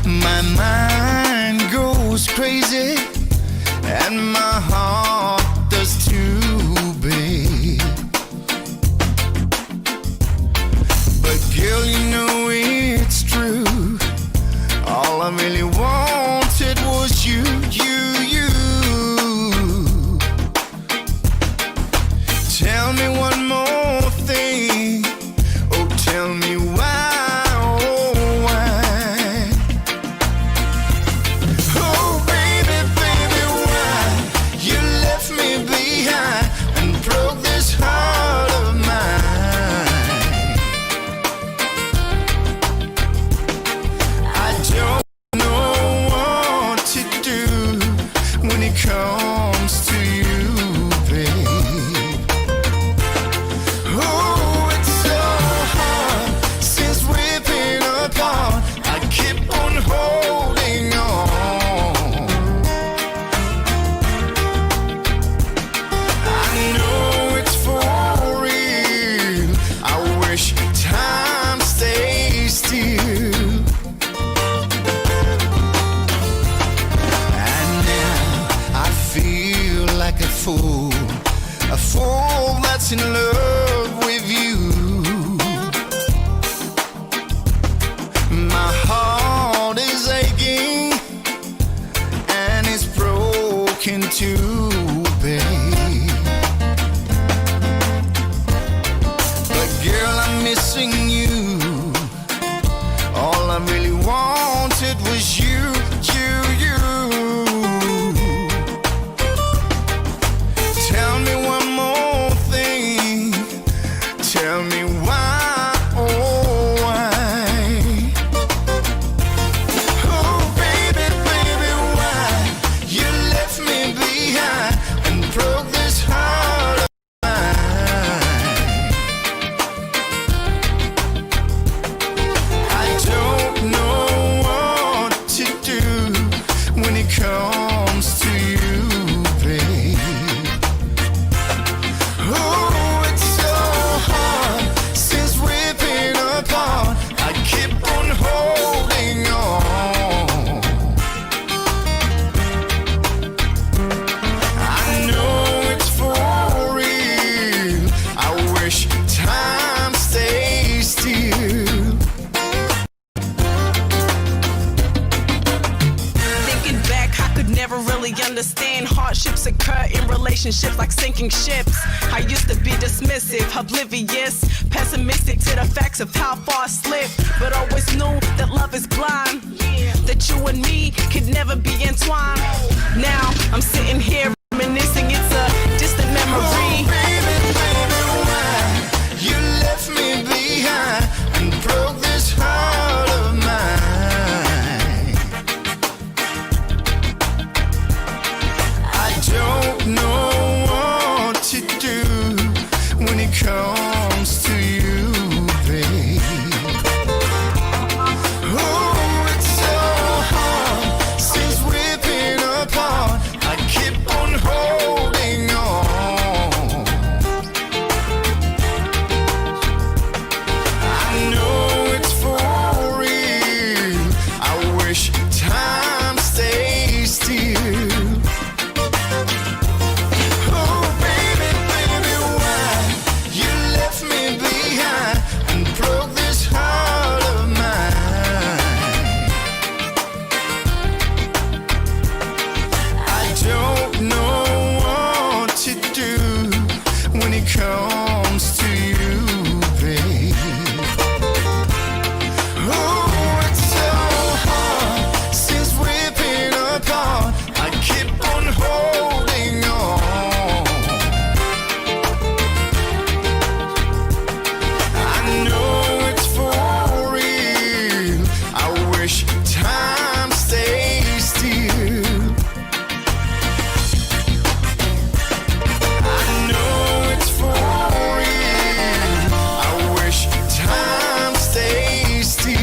My mind goes crazy and my heart does too, babe. But girl, you know it's true. All I really wanted was you, you, you. Tell me one more thing. Oh, tell me why, oh, why? Oh, baby, baby, why you left me behind and broke this heart of mine? I don't know what to do when it comes to you, babe. Oh, it's so hard since we've been apart. I keep on holding on. I know it's for real. I wish time stays still. And now I feel like a fool that's in love with you. My heart is aching and it's broken too, babe. But girl, I'm missing you. All I really wanted was you, you, you. In relationships like sinking ships. I used to be dismissive, oblivious, pessimistic to the facts of how far I slipped. But always knew that love is blind. That you and me could never be entwined. Now I'm sitting here reminiscing, it's a distant memory. Oh, baby, baby, why you left me behind and broke this heart of mine? I don't know what to do when it comes to you, babe. Oh, it's so hard since we've been apart. I keep on holding on. I know it's for real. I wish time stays still. Oh, baby, baby, why you left me behind and broke this heart of mine? I don't know what to do when it comes to you, babe. Oh, it's so hard since we've been apart. I keep on holding on. I know it's for real. I wish time stays still. I know it's for real. I wish time stays still.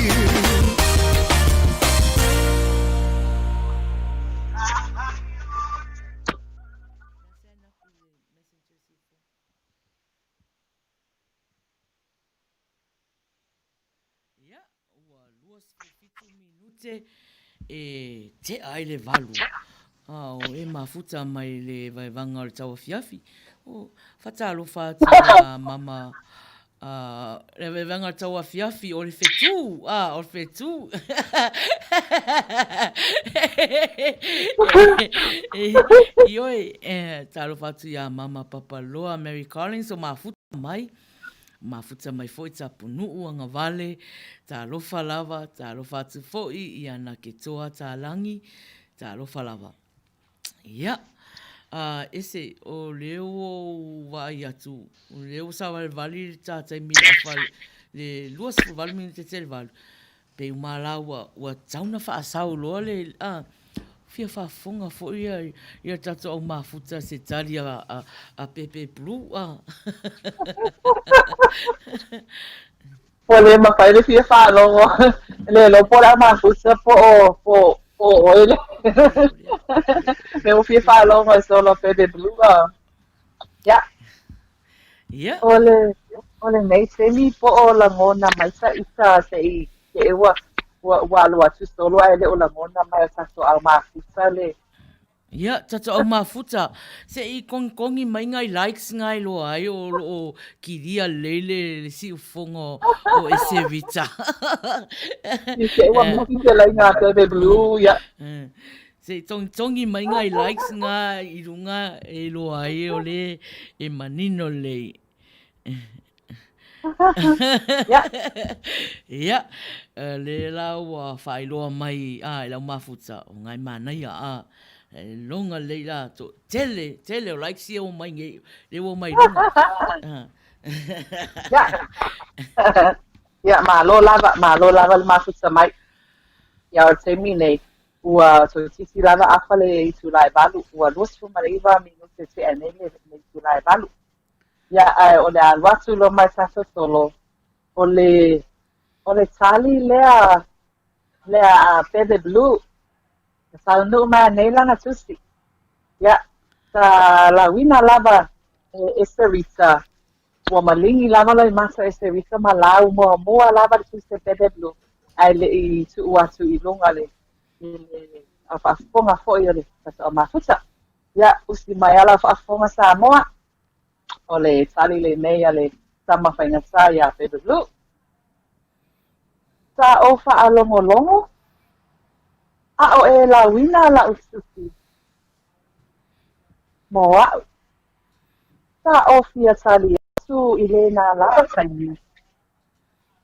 Ia, ua 27 minute e tea ai le valu. A o e mafuta mai le vaevaga o le tauafiafi. O, fatalofa atu ia mama a, le vaevaga o le tauafiafi o le whetū, a, o le whetū. Ioe, e, talofa atu ia mama Papaloa Mary Collins o mafuta mai. Mafuta mai foi Tapunuu Agavale, talofa lava, talofa atu foi i ana Ketoa Talangi, talofa lava. Ia, a, ese, o lea ua ou vaai atu, o lea ua savalivali le ta taimi i le afa le 28 minute te le valu, Pei uma la ua, ua tatau ona faasau loa le, a, fia faafofoga foi ia, ia tatou au mafuta se tali a, a, a Pepe Blue, a. Ua le mafai le fia faalogo, le iloa po o le au mafuta po o, po, po o oe le mea ua fia faalogo ai solo a Pepe Blue, a. Ia. Ia. O le, o lenei taimi po o lagona mai sa ita se i te ua, ua, ua alu atu solo ae le o lagona mai o tatou au mafuta le. Ia, tatou au mafuta, se i kogikogi mai ngai likes ngai loa ai o lo o kilia lelei le, le siufofoga o Eserita. I te ua muki te laina a Bebe Blue, ia. Se i togitogi mai ngai likes nga i lunga e iloa ai o le e manino lelei. Ia. Ia, le la ua faailoa mai a e lau mafuta o ngai manaia a e loga lelei la to tele tele o likes ia ua mai nei le ua mai luga. Ia. Ia, malo lava, malo lava le mafuta mai. Ia, o le taimi nei, Ua toeitiiti lava afa le itula e valu, ua 29 minute tea nei le itula e valu. Ia, ae o le a alu atu loa mai tatou solo, o le, o le tali lea, lea a Bebe Blue, na taunuu mai anei lana tusi. Ia, sa lauina lava e Eserita Ua maligi lava Loimata Eserita ma lau muamua lava le tusi a Bebe Blue ae le i tuu atu i luga le i le au faafofoga foi o le tatou au mafuta. Ia, usi mai a lau faafofoga Samoa, o le tali lenei a le tama faigata iā Bebe Blue. Sa ou Mo a'u. Sa ou fia tali atu i lena lava taimi.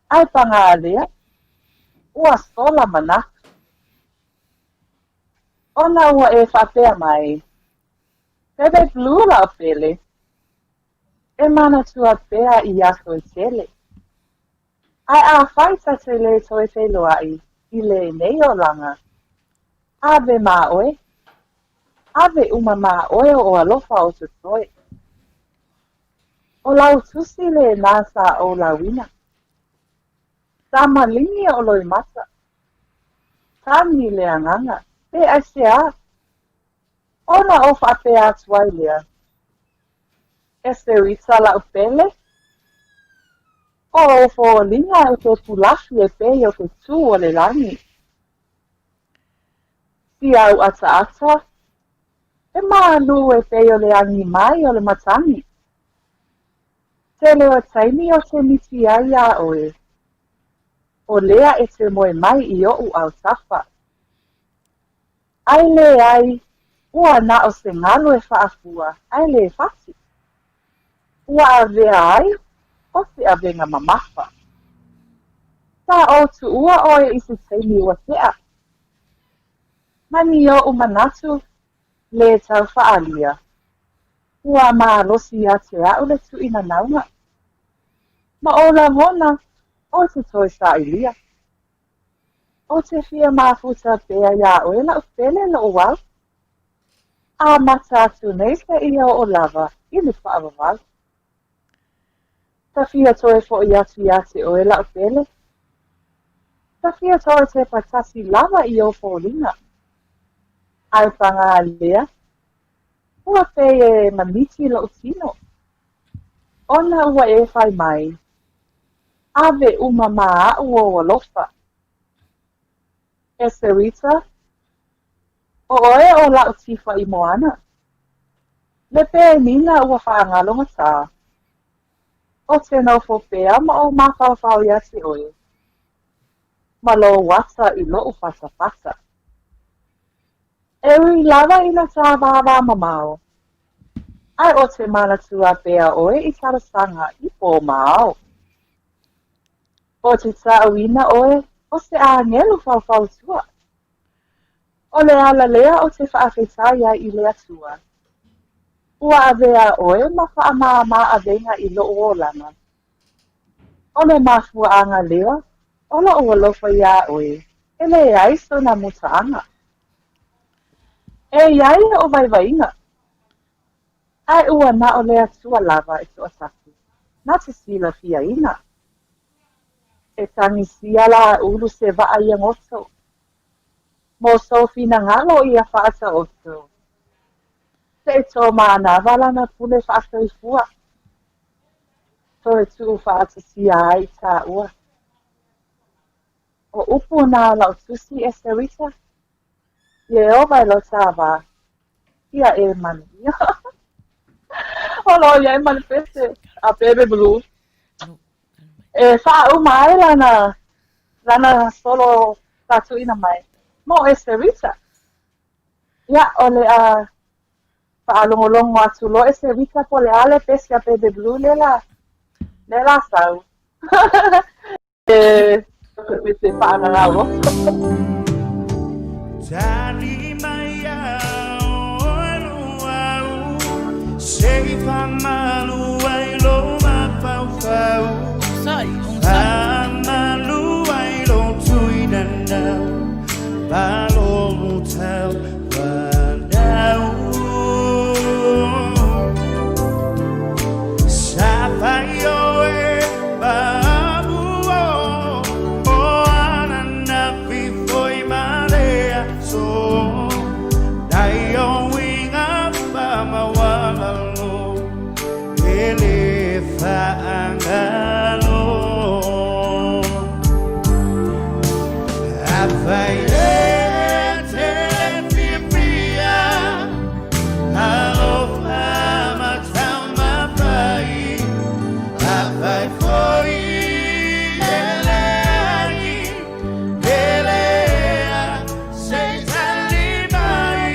Ae paga lea, ua sola manatu. Ona ua e faapea mai, Bebe Blue la'u pele. E manatua pea i aso e tele. Ae afai ta te le toe feiloa'i i lenei olaga, ave ma oe, ave uma ma oe o'u alofa o totoe. O lau tusi lena sa ou lauina. Sa maligi o'u loimata. Tagi le agaga, pe aisea? Ona ou faapea atu ai lea, E Seuita la'u pele, o ou foliga e te pulafi e pei o ke tū o le lani. Si au ataata, e mālū e pei o le agi mai o le matagi. Tele o taimi ou te miti ai iā ʻoe, o lea e te moe mai i oʻu autafa. Ae leai, ua na o se galu e faafua ae le fati. Ua avea ai o se avega mamafa. Sa ou tuua ʻoe i se taimi ua tea. Ma ni oʻu manatu le tau faaalia, ua malosi ia te aʻu le tuʻinanauga. Ma ou lagona, ou te toe sailia. Ou te fia mafuta pea iā ʻoe la'u pele lo'u au. Amata atu nei seia oo lava i le faavavau. Ta fia toe fo'i atu iā te ʻoe la'u pele. Ta fia toe tepa tasi lava i ou foliga. Ae paga lea, ua pei e mamiti lo'u tino. Ona ua e fai mai, Ave uma ma aʻu ou alofa. E Seuita, ʻo ʻoe o la'u tifa i moana. Le penina ua faagalogatā. Ou te nofo pea ma ou mafaufau iā te ʻoe. Ma lou ata i loʻu fatafata. E ui lava i lo tā vāvā mamao. Ae ou te manatua pea ʻoe i talosaga i pō ma ao. Ou te taʻuina ʻoe o se ʻāgelu faufautua. O le ala lea ou te faafetai ai i le Atua. Ua avea ʻoe ma faamāmā avega i loʻu olaga. O le mafuaaga lea o loʻu alofa iā ʻoe e leai sona mutaaga. E iai oʻu waiwaiga, ae ua na o le Atua lava e toatasi na te silafiaina. E tagisia la ulu se vaa ia goto. Mo sou finagalo ia faataoto. Seʻi to manava lana pule faasoifua. Toe tuu faatasia ai taua. O upu na la'u tusi e Seuita, Ieova e lo tā va, ia e manuia. O lo ia e manifeste a Bebe Blue. E faauma ai lana, lana solo sa tuuina mai mo e Seuita. Ia, o le a faalogologo atu loa e Seuita po o le a le pese a Bebe Blue le la, le la sau. E te whaangangau roto. Tali mai a oe luau, Se i whamalu ai lo mafaufau. Sai, onosai. Whamalu ai lo tui nanau, Malo tau whanau. Sa fai oe maamu o, o ana fi foi ma le aso. Dai o uiga whamawalalo, e le whaangalo. A fai e te fiafia, alofa ma taumafai, a fai foi e le agi, e lea se i tali mai.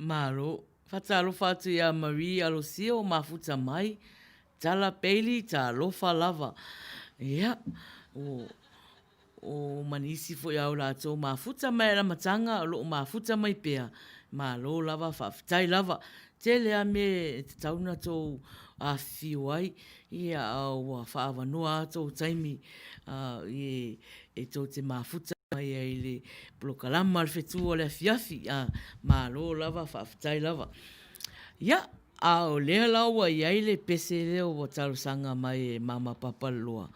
Malo. Faatalofa atu iā Marie Alosio mafuta mai, Tala Bailey talofa lava. Ia, o, o ma nisi foi a o latou mafuta mai le amataga o lo o mafuta mai pea. Malo lava, faafetai lava. Tele a mea e tatau ona tou afifio ai, ia, a ua faaavanoa a tou taimi i e tou te mafuta mai ai i le polokalama a le Fetu o le Afiafi. A, malo lava, faafetai lava. Ia, a o lea la ua i ai le pese lea ua talosaga mai e Mama Papaliloa.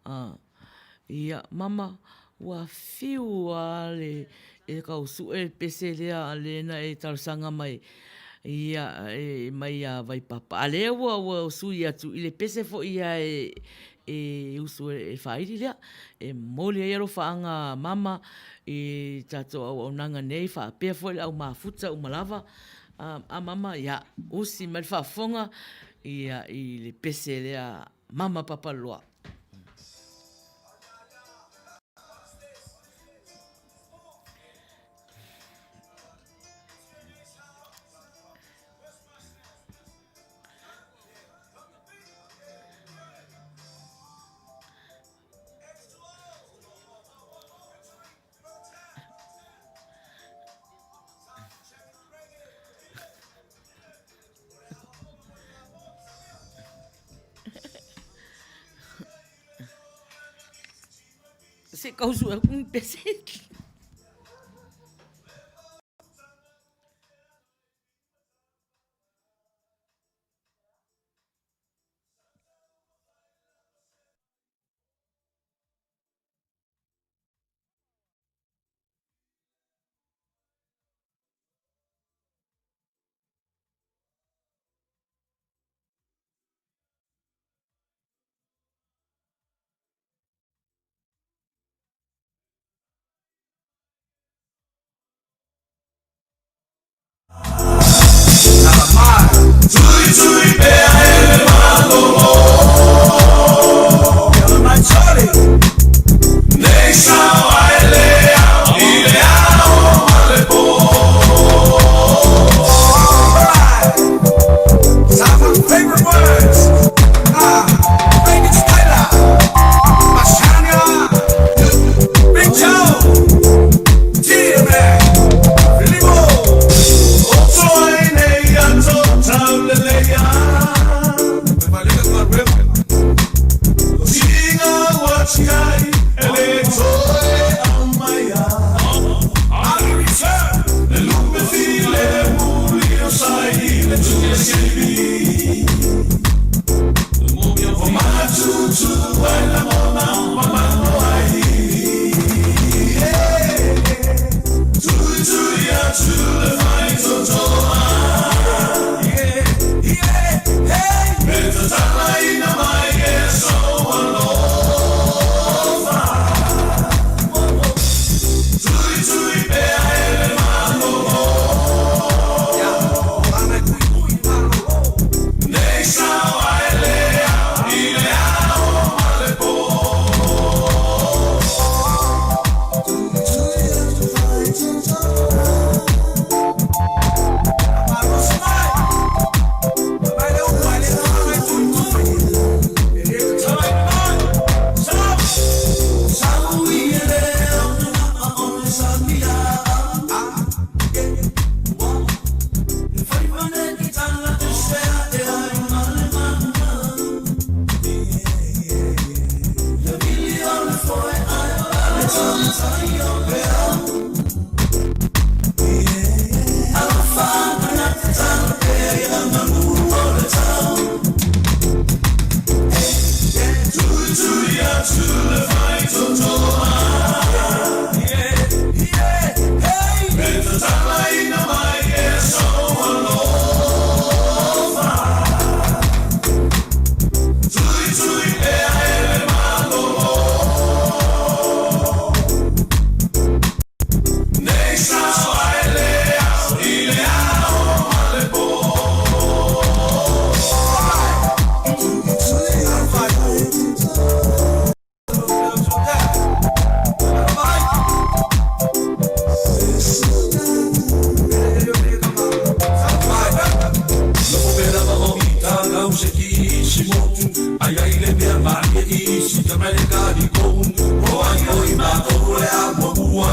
A, ia, Mama, ua fiu lava le, e tau sue le pese lea lea na e talosaga mai, ia, e mai ia Vaipapa. A lea ua, ua sui atu i le pese foi ia e, e usu e faaili lea. E momoli ai alofaaga a Mama i tatou auaunaga nei faapea foi le au mafuta uma lava. A Mama, ia, usi mai le faafofoga ia i le pese lea Mama Papaliloa. Se i tau sue atu ni pese.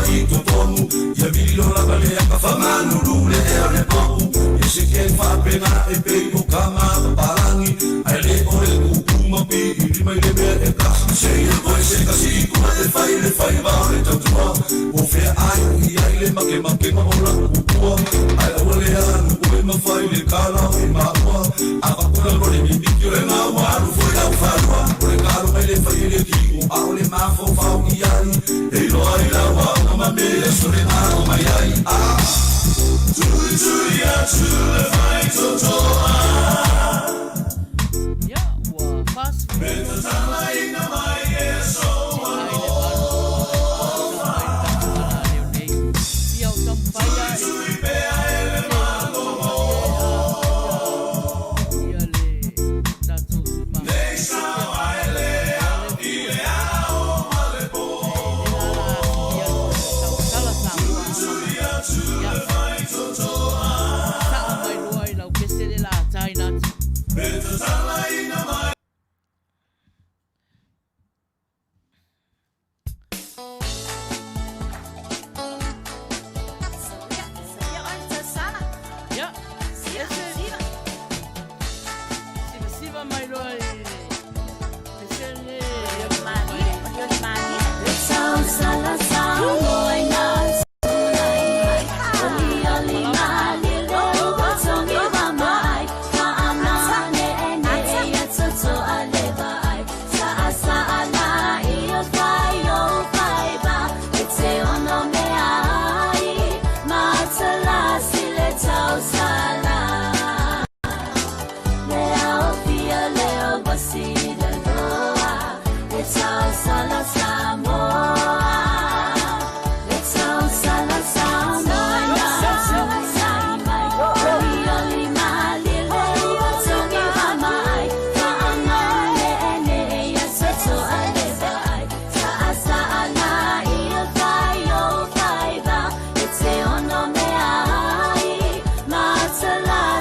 i totonu Ia vili loa lava le aka Famalulu le ea o le po'u Ia se ke faapena e pei o kama papalagi Ae le o le kūkū ma piili mai le mea e tasi Seia koe se tasi i kula e fai le faiva o le tautua Po fea ai o i ai le makemakema o la'u kupua Ae aua le alu oe ma fai le kala o e maua Avakula mo le mimiti o le gaua Alu foi lau falua O le kalo mai le fai e le kino A o le mafaufau i ai E iloa ai lau aoga ma mea sole ao mai ai Ah Tuitui atu le faitotoa Ia, ua 40 Me tatalaina mai e sou Te ai le 8 mai le tatou alaleo nei. Ia, o taumafai lava e Tuitui pea e le se i ia le tatou sui Nei mafuta. sao ae le ao i le ao ma le po Lea la aafia tautala Samoa a Tuitui atu Ia, le faitotoa saa mai loa i lau pese le la taina atu. Me tatalaina mai Ia, ese sivasiva mai loa i le pese le ia mai. Mai lava mafuta mai. Ese. Ia, lea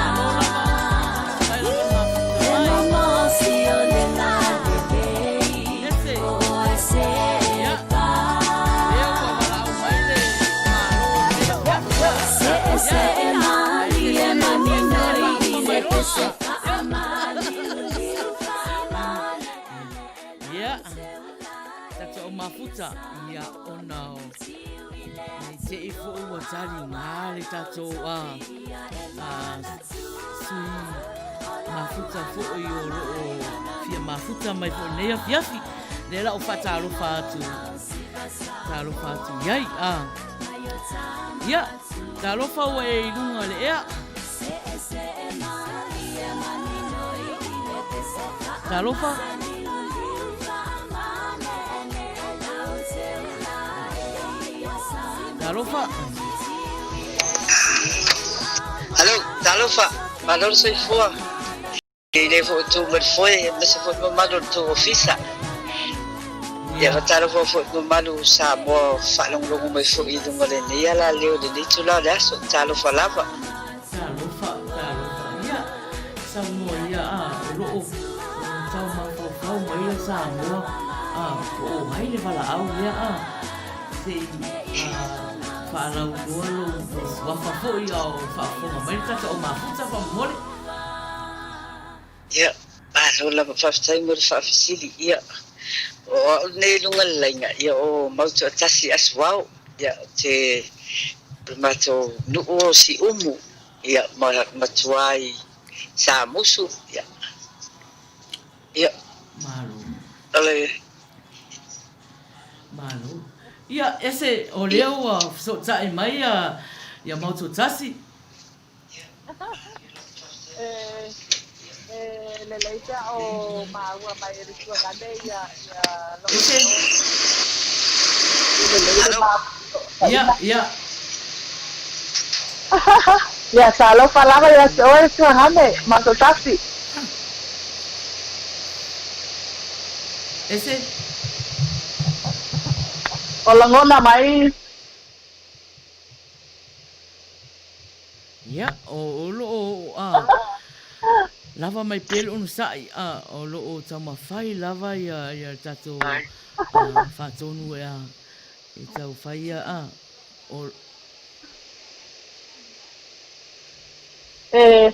ua valaau mai le Malo o lenei afiafi. Ia, ae se se se faauma mai loa. Ia, tatou au mafuta, ia ona o nei te i foi ua taliga le tatou a sui mafuta foi o loo fia mafuta mai foi nei afiafi lea la o faatalofa atu talofa atu iai a ia talofa ua e i luga le ea talofa talofa Alo, talofa, malo le soifua. E le foi tou mai le foe, aemaise foi le mamalu o le tou ofisa. Ia faatalofa foi i le mamalu o Samoa o faalogologo mai foi i luga o lenei alaleo i lenei itula o le aso. Talofa lava. Talofa, talofa ia, saunoa ia a, o lo o tau mafaufau mai ia Samoa a, po o ai le valaau lea a, se i a. faalauiloa lou suafa foi a o faafofoga mai le tatou au mafuta faamolemole. Ia, malo lava faafetai mo le faafesili. Ia, o au lenei i luga o le laina, ia o Mautoatasi Asuao, ia o te o le matou nuu o Siumu, ia ma ma tua i Samusu, ia. Ia. Malo. O le. Malo. Ia, ese o lea ua fesootai mai ia ia Mautoatasi. E lelei pe a o maua mai e le tuagane ia ia lou Ese. E lelei le Hello. ma Ia, ia. Ia, talofa lava ia te oe le tuagane, matou tasi. Ese. O lagona mai. Ia, o lo o a lava mai pea le onosai, a o lo o taumafai lava ia ia le tatou a faatonu e a e tau fai ia a o E. E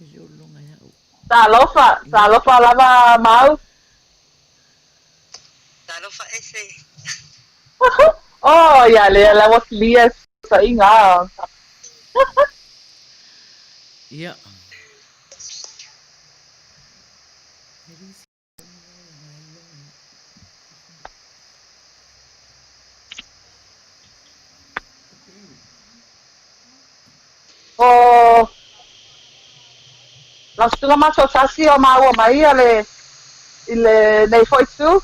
le o loga ia au. Talofa, talofa lava Mau. Talofa ese. Oh, ia lea la ua clear saiga. Ia. O lau susuga masoasasi o maua mai ia le i lenei foi itu.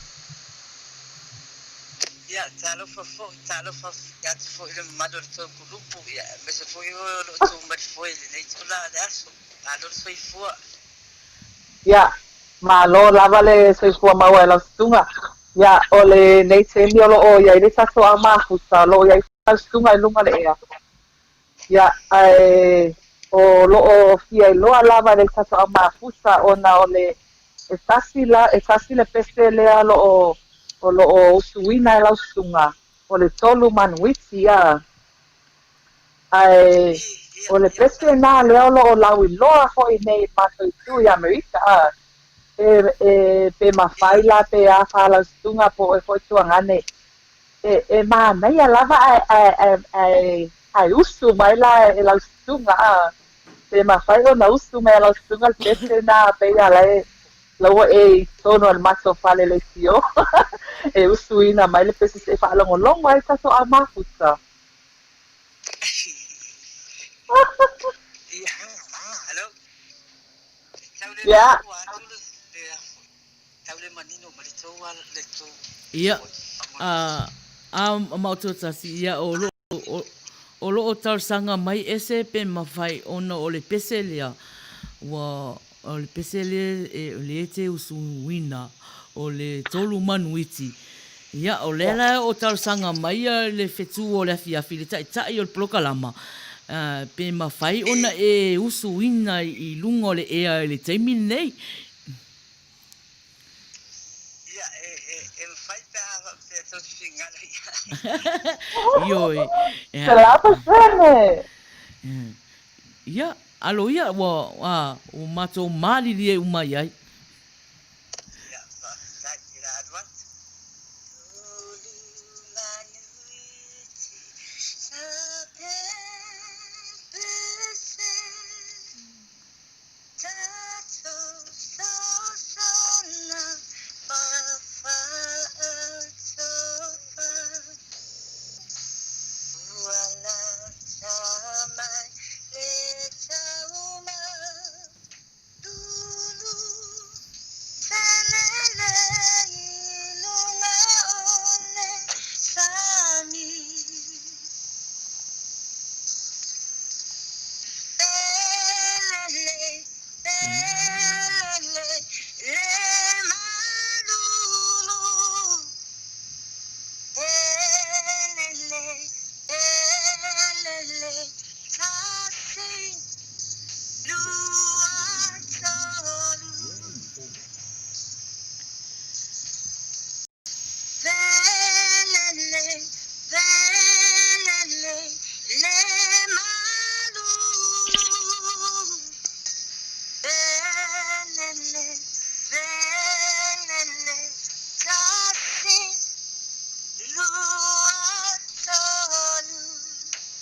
Ia, talofa foi, talofa atu foi i le mamalu o le tou kulupu, ia, aemaise foi oe o lo o tou malifoe i lenei itula o le aso. Malo le soifua. Ia, malo lava le soifua maua e lau susuga. Ia, o lenei taimi o lo o i ai le tatou au mafuta, o lo o i ai lau susuga i luga o le ea. Ia, ae o lo o fia iloa lava e le tatou au mafuta ona o le e tasi la, e tasi le pese lea o lo o, o lo o usuina e lau susuga, o le Tolumanuiti, ia. Ae o le pese lena lea o lo o lauiloa foi nei i matou itu i Amerika, a, e, e, pe mafai la pe a fa lau susuga po o oe foi tuagane, e, e manaia lava ae, ae, ae, ae, ae usu mai la e lau susuga, a, pe mafai ona usu mai e lau susuga le pese lena pei a la e la ua e i totonu o le matou fale leitio e usuina mai le pese se i faalogologo ai tatou au mafuta. Ia. Ia, a, a Maotoatasi, ia o lo, o, o lo o talosaga mai ese pe mafai ona o le pese lea, ua, o le pese lea e, lea e te usuina, o le Tolumanuiti. Ia, o lea la o talosaga mai ia le fetu o le afiafi, le taitai o le polokalama, pe mafai ona e usuina i luga o le ea i le taimi lenei. Ia, e, e, e mafai pe a faapea tou te finagalo i ai. Ioe. 100%. Ia, alo ia, ua, a, ua matou malilie uma i ai. Ia, faafetai i le alu atu.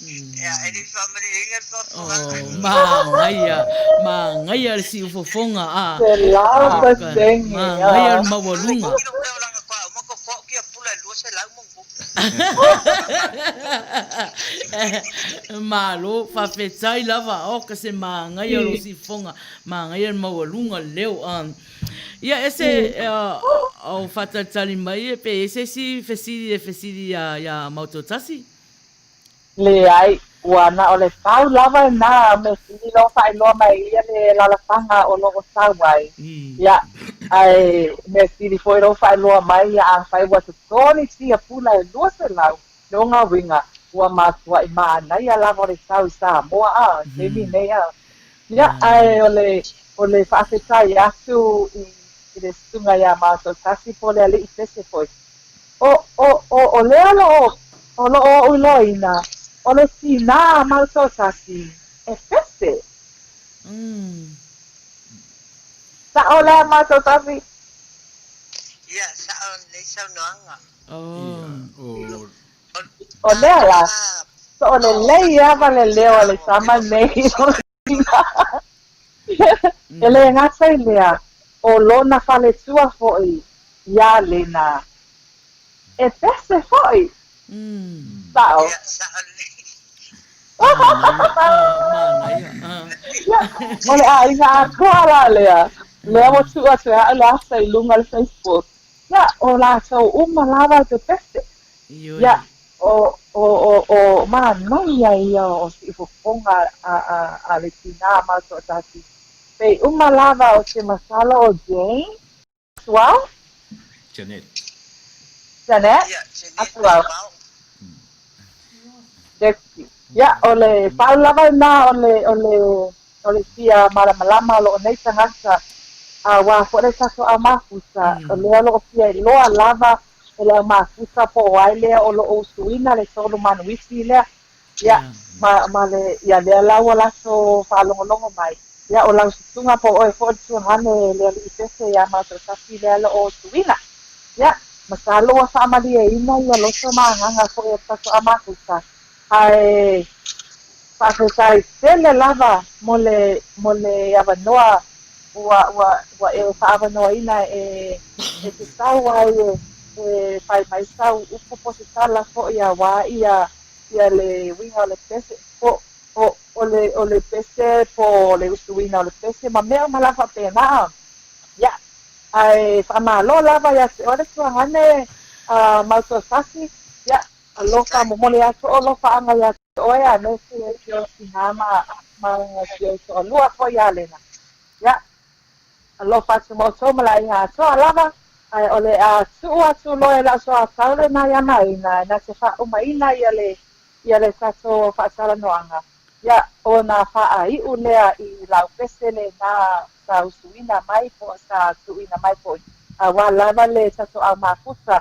Ia, e le i faamalieina le faafofogaga. Oh, manaia, manaia le siufofoga a. 100%. Manaia le maualuga. Malo, faafetai lava, oka se manaia o lou siufofoga, manaia le maualuga o le leo. Ia, e se o faatalitali mai e pe i ai se isi fesili e fesili iā Mautoatasi? Leai, ua na o le pau lava lena mea sili lou faailoa mai ia le alalafaga o lo o sau ai. Ia, ae mea sili foi lou faailoa mai ia afai ua totogi sia pula e 200, lona uiga ua matuai manaia lava o le sau i Samoa a, i le taimi nei a. Ia, ae o le, o le faafetai atu i, i le susuga iā Mautotasi po o le Alii Pese foi, O, o, o, o lea o lo o, o lo o oʻu iloaina, o le tinā a Mautoatasi, e pese. Saʻo lea Mautoatasi? Ia, saʻo lenei saunoaga. Oh. O lea la, so o le lei lava le leo a le tama nei i lona tinā. E le gata i lea, o lona faletua foi iā Lena, e pese foi. Saʻo. Ia, saʻo lelei. Ia, o le ʻaiga atoa la lea, lea ua tuu atu e aʻu le asa i luga o le Facebook. Ia, o lākou uma lava e pepese. Ia, o, o, o, o manaia ia o siufofoga a, a, a le tinā Mautoatasi. Pei uma lava o te masalo o Jane Atuau? Janet. Janet Ia, Janet Atuau. Atuau. Jackie. Ia, o le pau lava lena o le, o le, o le fia malamalama o loo nei tagata, auā foi le tatou au mafuta, o lea o loo fia iloa lava e le au mafuta po o ai lea o loo usuina le tolu manuiti lea, ia, ma, ma le, ia lea la ua latou faalogologo mai, ia o lau susuga po o oe foi le tuagane le alii pese iā matou tasi lea loo usuina. Ia, masalo ua faamalieina ia loto ma agaga foi o le tatou au mafuta, Ae faafetai tele lava mo le mo le avanoa ua ua ua e faaavanoaina e e te tau ai e e fai mai sau upu po o se tala foi auā ia ia le uiga o le pese po o o le o le pese po o le usuina o le pese ma mea uma lava faapena. Ia, ae faamalo lava ia te oe le tuagane a Mautoatasi, ia, Alofa, momoli atu o alofaaga iā te oe a me si ou tinā ma ma si ou toalua foi iā Lena. Ia, alofa atu ma outou ma le aiga atoa lava, ae o le a tuu atu loa e lau soatau lena iā Maina na te faaumaina ia le ia le tatou faatalanoaga. Ia, o nā faaiu lea i lau pese lena sa usuina mai po o sa tuuina mai foi, auā lava le tatou au mafuta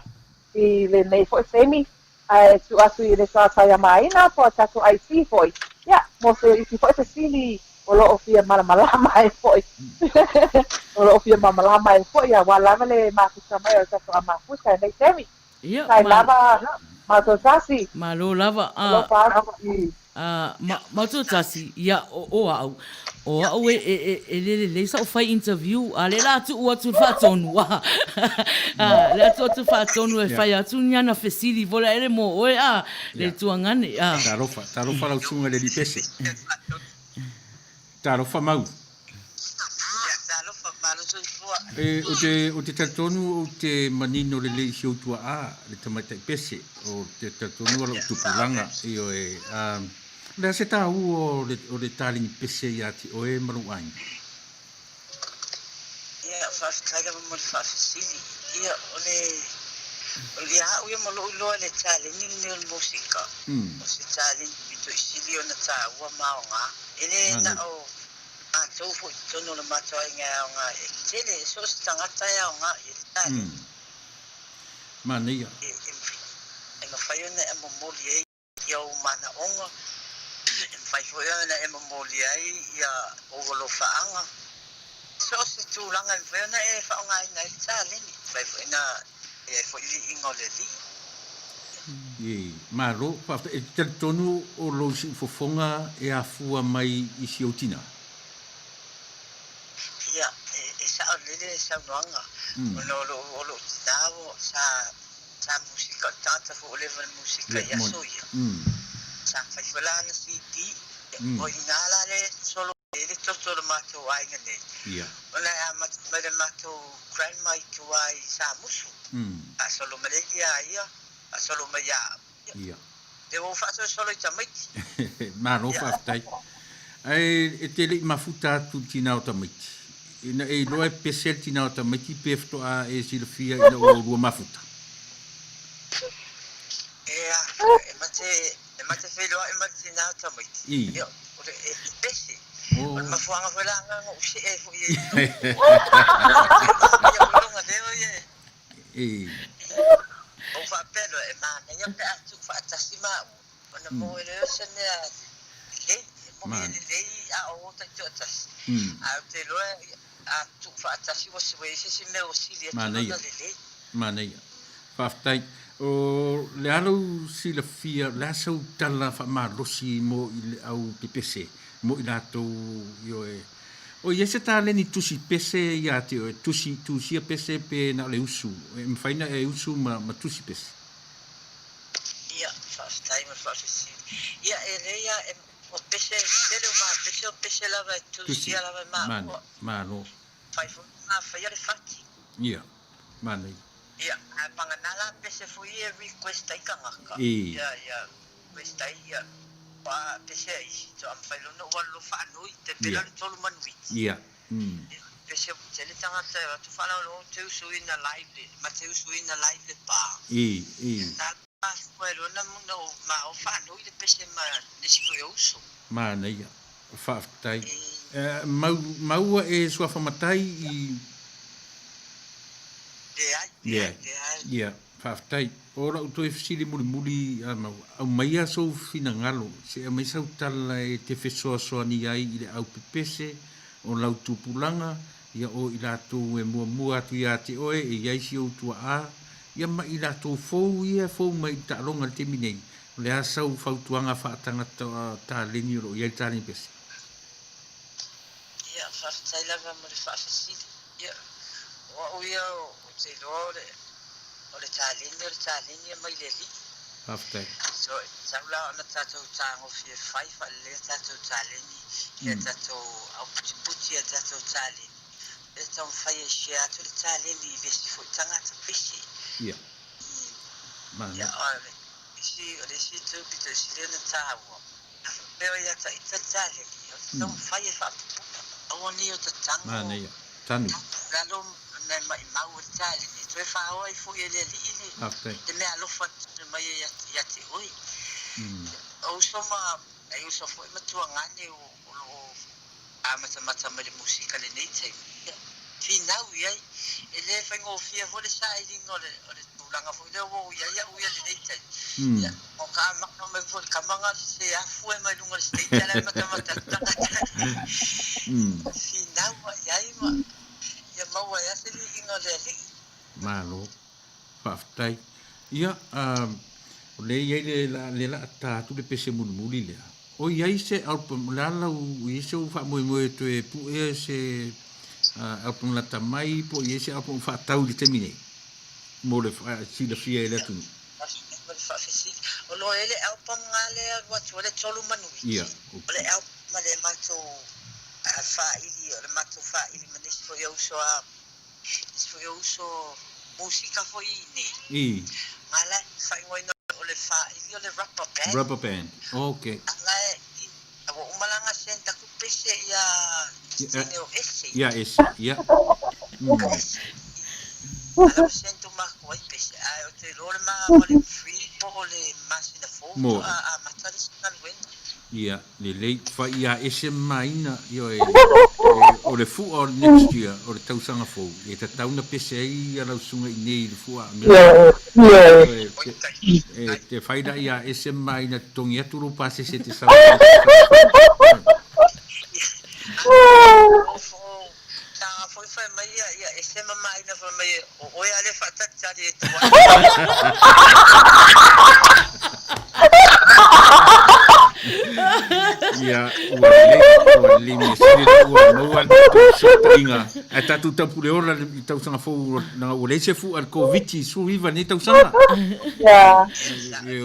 i lenei foi taimi, ae tuu atu i le Soataiamaina po o tatou IT foi, ia, mo se isi foi fesili o lo o fia malamalama ai foi, o lo o fia malamalama ai foi, auā lava le mafuta mai o le tatou mafuta i lenei taimi. Ia, Sai ma, lava matou tasi. Malo lava, a. Alofa atu i. A, ma, Mautotasi, ia, o, o au, o au e, e, e, e le lelei sa'u fai interview, a lea la tuu atu i le faatonu, a, a, lea tuu atu i le faatonu e fai atu ni ana fesili foi la ele mo oe, a, le tuagane, a. Talofa, talofa lau susuga i le alii pese. Talofa Mau. Ia, talofa, malo soifua. E, ou te, ou te talitonu ou te manino lelei i si ou tua'a, le tamaitai pese, o te talitonu o la'u tupulaga, ioe, a, o le a se tāua o le, o le taleni pese iā te oe ma lou aiga? Ia, faafetai lava mo le faafesili. Ia, o le, o le, ia a'u ia ma lo'u iloa i le taleni lenei o le musika, o se taleni pito i sili ona tāua ma aoga. E le na o matou foi i totonu o le matou aiga e aoga ai, e tele, e so o se tagata e aoga i le taleni. Manaia. E, e, e mafai ona e momoli ai ia ou manaoga, e mafai foi ona e momoli ai ia ou alofaaga. So o se tulaga e mafai ona e faaaogaina ai le taleni, e mafai foi ona i ai foi viiga o le Alii. I, malo, faafetai. E te talitonu o lou siufofoga e afua mai i si ou tinā? Ia, e, e sao lelei le saunoaga, ona o lou, o lou tinā ua, sa, sa musika, o le tagata foi ua leva na musika i aso ia. Sa fai foi la ana CD, o i ina la lea e sosolo ai le toto o le matou aiga nei. Ona e amata mai le matou grandma i tua i Samusu, faasolo mai lea ia ia, faasolo mai ia au. Ia. Lea ua ou faasolosolo i tamaiti. Malo faafetai. Ae e te le i mafuta atu i le tinā o tamaiti. Ina e iloa e pese le tinā o tamaiti pe faatoa e silafia ina ua oulua mafuta. Ea, e mate, e mate feiloai ma le tinā o tamaiti. I. Ia, o le, e pese. Oh. O le mafuaaga foi la na ou see ai foi i ai. Ia, o luga leo ia. I. Ou faapea loa, e manaia pe a tuufaatasi maua, ona maua ai loa se mea lelei, e moni e lelei a o taitoatasi, ae ou te iloa a tuufaatasi ua ua i ai se isi mea ua sili atu lona lelei. Manaia. Faafetai. O le a lou silafia, o le a sau tala faamalosi mo i le au pepese, mo i latou, ioe. O i ai se taleni tusi pese ia te oe, tusi, tusia pese pe na o le usu, e mafai na e usu ma, ma tusi pese? Ia, faafetai mo le faafesili. Ia, e lelei lava, e, o pese, tele o ma pese o pese lava e tusia lava e maua. Malo. Fai foi ma faia le fati. Ia, manaia. Ia, ae pagana la pese foi e request ai tagata. Ia, ia, request ai ia, pa pese a isi, toa mafai loa ona ou alu loa faanoi, te pela le tolu manuiti. Ia. Pese ua tele tagata e o atu faalauiloa ou te usuina live le, ma te usuina live le pa. Na mafua e loa na ou ma o faanoi le pese ma nisi foi o uso. Manaia. Faafetai. Mau, maua e suafa matai i. Leai, leai, leai. Ia, faafetai. O lau toe fesili mulimuli, a mau, aumaia sou finagalo, se aumai sau tala e te fesoasoani ai i le au pepese o lau tupulaga, ia o i latou e muamua atu ia te oe e i ai si ou tuaa, ia ma i latou fou ia e fou mai i le taaloga i le taimi nei. O le a sau fautuaga faatagata taleni o lo o i ai le taleni pese? Ia, faafetai lava mo le faafesili. Ia, o au ia ou te iloa o le, o le taleni o le taleni e mai le Alii. Faafetai. So, e tatau la ona tatou tagofi e fai faalelei a tatou taleni i a tatou auputiputi i a tatou taleni. E taumafai e share atu le taleni i le isi foi tagata pese. Ia. Ia, o le isi, o le isi itu pito sili ona taua, a faapea ia ta ita le taleni, o le taumafai e faapupula, aua nei o tatanu, Manaia. Tanu. lalo na e maimau e le taleni, e toe faaoa ai foi e le alii le, Faafetai. le mea alofa mai ai ia te oe. O uso ma, e uso foi ma tuagane o, o lo o amatamata mai le musika i lenei taimi, ia, finau i ai. E le faigofie foi le sailiga o le, o le tulaga foi lea ua ou i ai au ia i lenei taimi. Ia, o ka amata mai foi le kamaga se afu e mai luga o le stage ala e matamata atu tagata. Finau ai ai ma ia maua ai lava se viiga o le Alii. Malo. Faafetai. Ia, o lea e i ai le, le laa ta atu le pese mulimuli lea. O i ai se album, o le a lau, o i ai sou faamoemoe e toe puea se album lata mai, po o i ai se album o faatau i le taimi nei, mo le silafia e le atunuu? Faafetai mo le faafesili. O lo o i ai le album nga lea e alu atu ai le tolu manuiti. O le album a le matou faaili, o le matou faaili ma nisi foi o uso a, nisi foi o uso musika foi i inei. Nga la e faaigoaina o le faaili o le rubber band. Rubber band, ok. Nga e, ua uma la ona send atu pese ia tine o Ese. Ia Ese, ia. Ese. Ala ua send uma atu ai pese, ae ou te iloa o le ma le free po o le masina fou faatoa amata le isi galuega. Ia, lelei. Fai ia ese maina, ioe, o le fua o le next year, o le tausaga fou, e tatau na pese ai ia lau susuga i nei i le fua a Amerika. Ioe, e te whai la ia ese maina totogi atu lou pasese te sau i le tausaga fou. Ia, ua lelei, ua lelei mea sili lea ua maua le tatou fesootaiga. Ae tatou taupule ola i tausaga fou leaga ua leai se fu'a i le Koviti 19 i lenei tausaga. Ia.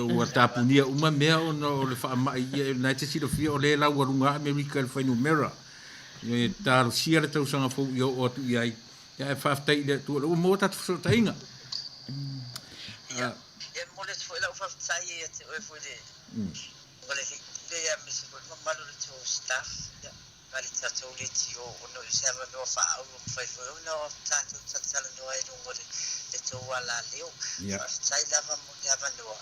Ua tapunia uma mea ona o le faamai, ia o lena e te silafia o lea e laualuga lava Amerika i le fuainumera. E talosia le tausaga fou ia oo atu i ai. Ia ae faafetai i le Atua o lea ua maua tatou fesootaiga. Ia, e momoli atu foi lau faafetai ia te oe foi le o le Pule aemaise foi le mamalu o le tou staff ma le tatou leitio ona o se avanoa faaauro ua mafai foi ona tatou talatalanoa ai i luga o le tou alaleo. Faafetai lava mo le avanoa,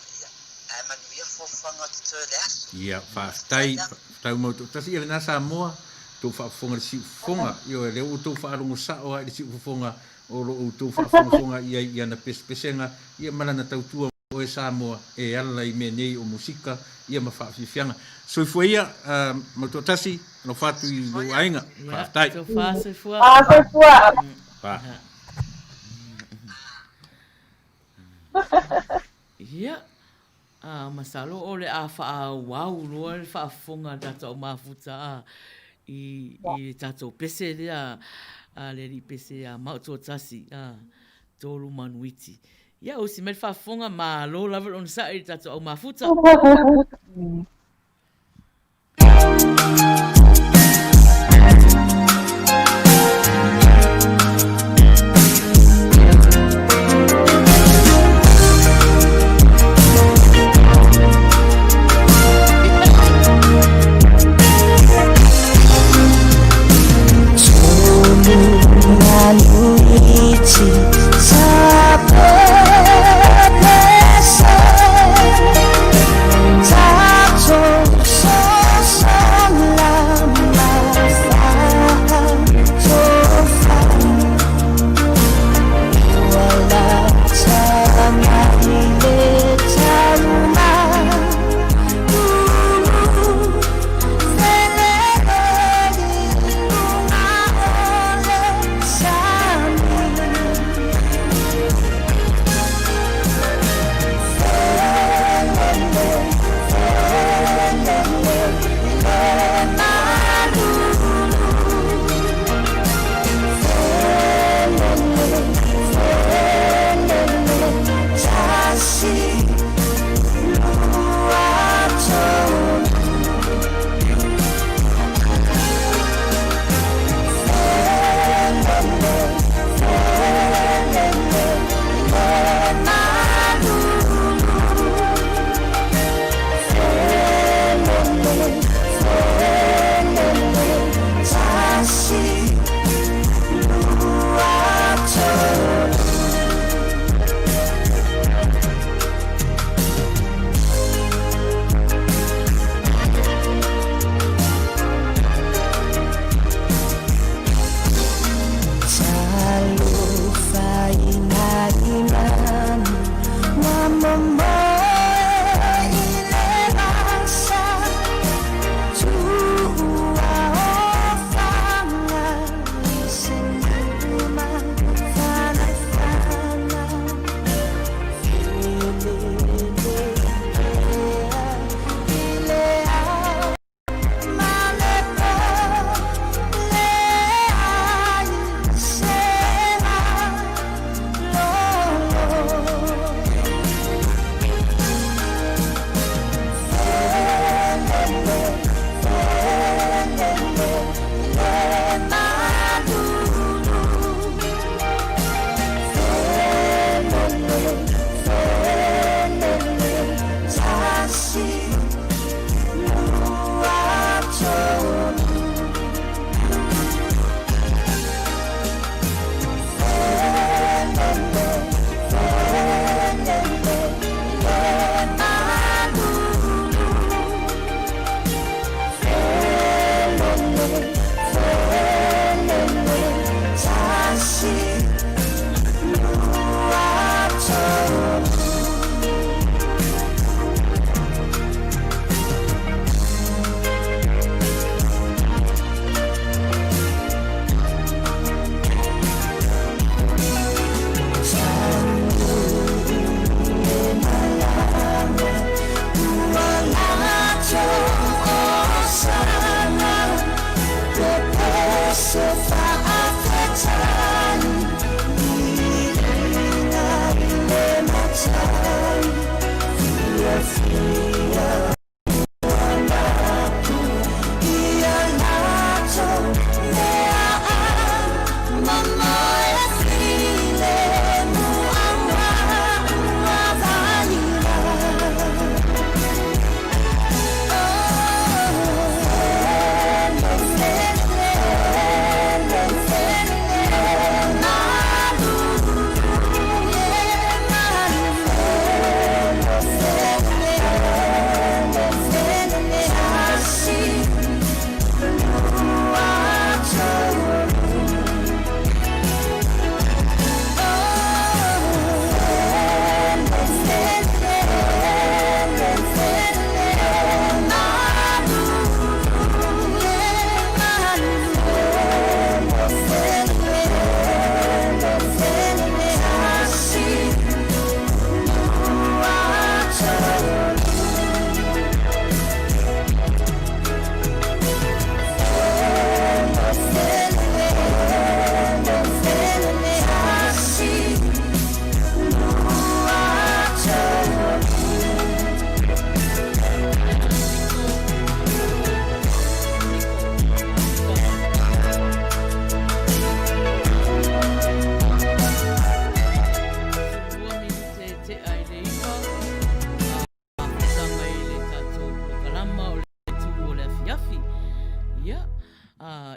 ae manuia fuafuaga o totoe o le aso. Ia, faafetai, faafetai ua mautoatasi. Ia lena Samoa, tou faafofoga i le siufofoga. Ioe, lea ua outou faalogo sao lava i le siufofoga o lo outou faafogafoga i ai i ana pesepesega, ia ma lana tautua. Oe Samoa e ala i mea nei o musika ia ma faafiafiaga. Soifua ia Mautoatasi, alofa atu i lou aiga. Faafetai. Tofa soifua. Ah, soifua. Fa. Ia, a masalo o le a faaauau loa le faafofoga a le tatou au mafuta a i i le tatou pese lea a le alii pese ia Mautoatasi a Tolu Manuiti. Ia usi mai le faafofoga, malo lava le onosai i le tatou au mafuta.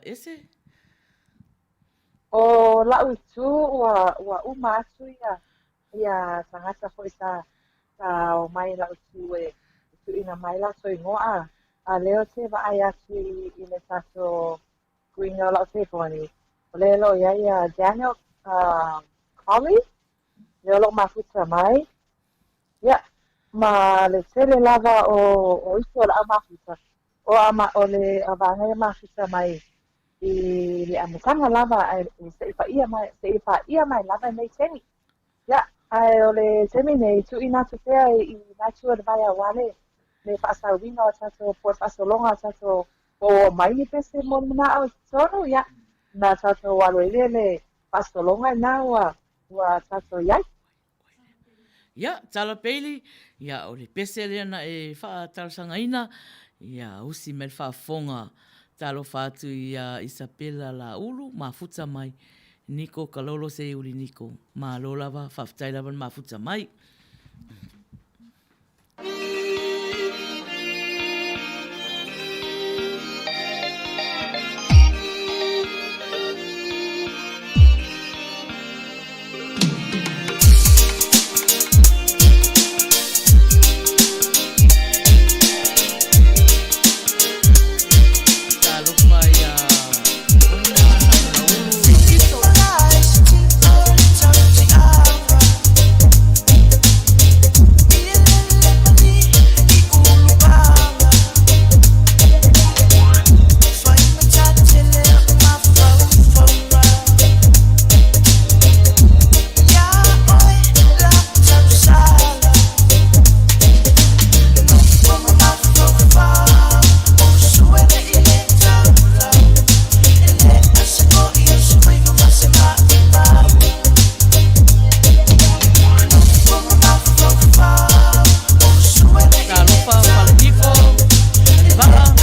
Ese? ʻO laʻu itu ua ua uma atu ia ia tagata foi sa sa o mai laʻu itu e tuuina mai latou igoa a a lea ou te vaai atu i i le tatou kuina o lau telefoni, o lea o lo o i ai ia Daniel Colley, lea o lo o mafuta mai. Ia, ma le tele lava o o isi o le a mafuta, o a ma o le vaega e mafuta mai i le amataga lava ae seia paia mai seia paia mai lava lenei taimi. Ia, ae o le taimi nei, tuuina atu pea i lena itu o le vai aua le le faasauina o tatou po o le faasologa o tatou po ua aumai ni pese mo le manao i totonu, ia, na tatou alu ai lea i le faasologa lena ua ua tatou i ai. Ia, Tala Bailey, ia, o le pese lea na e faatalosagaina, ia, usi mai le faafofoga. Talofa atu ia Isabella Laulu, mafuta mai. Niko Kalolo Seiuli Niko, malo lava, faafetai lava le mafuta mai. Talofa ia Ona Laulu. Talofa Falehiko, Talivaa.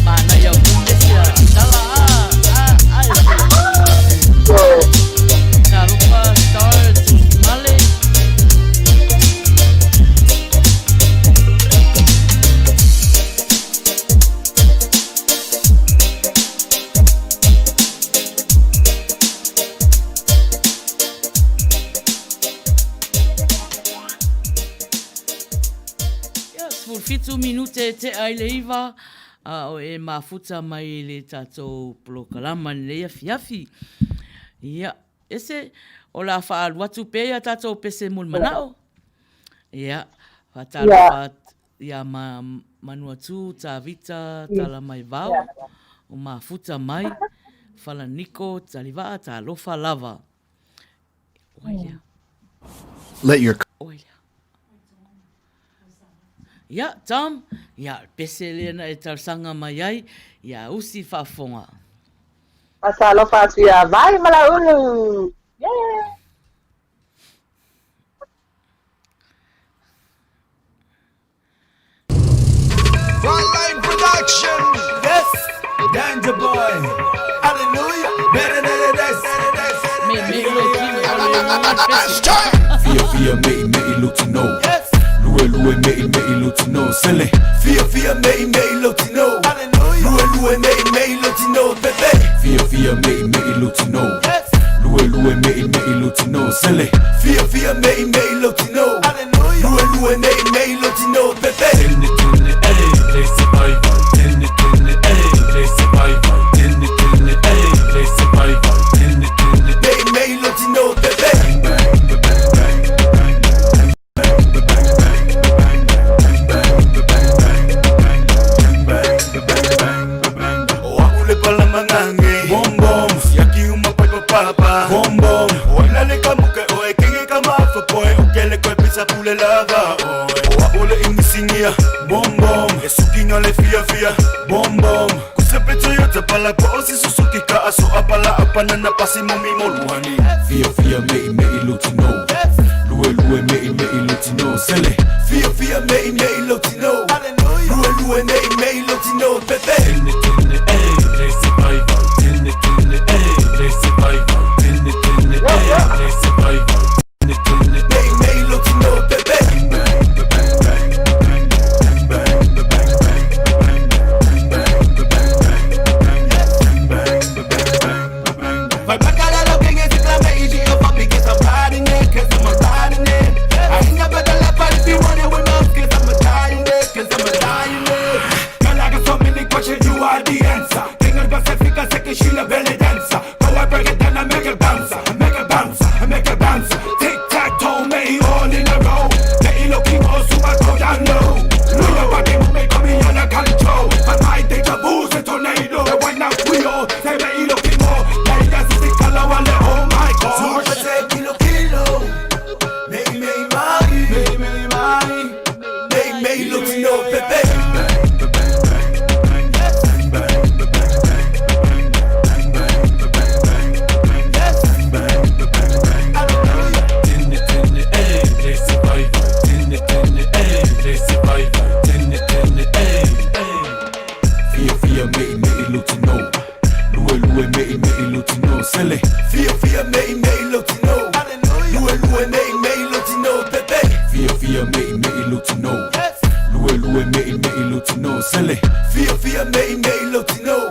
Manaia o pese a tala a a a Talofa Star Tusimale. Ia, 17 minute e tea i le 9, a o e mafuta mai i le tatou polokalama i lenei afiafi. Ia. Ese, o le a faaalu atu pea ia tatou pese mulimanao. Ia, faatalofa ia ma Manuatū, Tavita, Talamaivao, o Mafuta mai, Falaniko, Talivaa, talofa lava. Oi lea. Let your. Oi lea. Ia, Tom, ia, pese lea na e talosaga mai ai, ia usi faafofoga. Faatalofa atu ia Vai Malaulu! Yeah! Frontline Production. Yes, Danger Boy. Hallelujah. Better than this. Me, me, lo tino, o le o le pese. Fia fia mei mei lutino. Lue lue mei mei lutino. Sele. Fia fia mei mei lutino. Lue lue mei mei lutino. Bebe. Fia fia mei mei lutino. Lue lue mei mei lutino. Sele. Fia fia mei mei lutino. Lue lue mei mei lutino. Bebe. Tene tene eh lese vai vai. Tene tene eh lese vai vai. Tene tene eh lese vai vai. Tene tene mei mei lutino. Bebe. O au le pala mangange Bom bom Siaki uma pai pa papa Bom bom O ai lale ka muke o e kingi ka mafa poe O kele koe pisa pule lava oe O au le imisingia Bom bom E sukinga le fia fia Bom bom Kusepe Toyota pala po o si Suzuki ka aso apala apana na pasi mo mi mo luhani Fia fia mei mei lutino Lue lue mei mei lutino Sele Fia fia mei mei lutino Lue lue mei mei lutino Bebe Tene tene eh lese vai vai Tene tene eh lese vai vai Tene tene eh lese vai vai Tene tene mei mei lutino Bebe Vai pra caralho quem esse clama e eu fuck me cause I'm riding it, cause I'm a riding it. I ain't never the left, but if you want it with me, cause I'm a dying it, cause I'm a dying it. Girl, I got so many questions, you are the answer. Tengo el Pacifica, sé que she la belly dancer. Go I break it down, I make it bounce, I make it bounce, I make it bounce. Tic tac toe, me all in a row. Me lo king, oh, super go down low. Lula, pa' que me come on a control. But my deja vu's a tornado. The one now we all, say me lo king, oh. Yeah, yeah, sí, cala, wale, oh my God. Super kilo, kilo. Mei, mei, mari. Mei, mei, mari. Mei, mei, lutino, bebe. Tene tene eh lese vai vai Tene tene eh lese vai vai Tene tene eh Fia fia mei mei lutino Lue lue mei mei lutino Sele Fia fia mei mei lutino Lue lue mei mei lutino Bebe Fia fia mei mei lutino Lue lue mei mei lutino Sele Fia fia mei mei lutino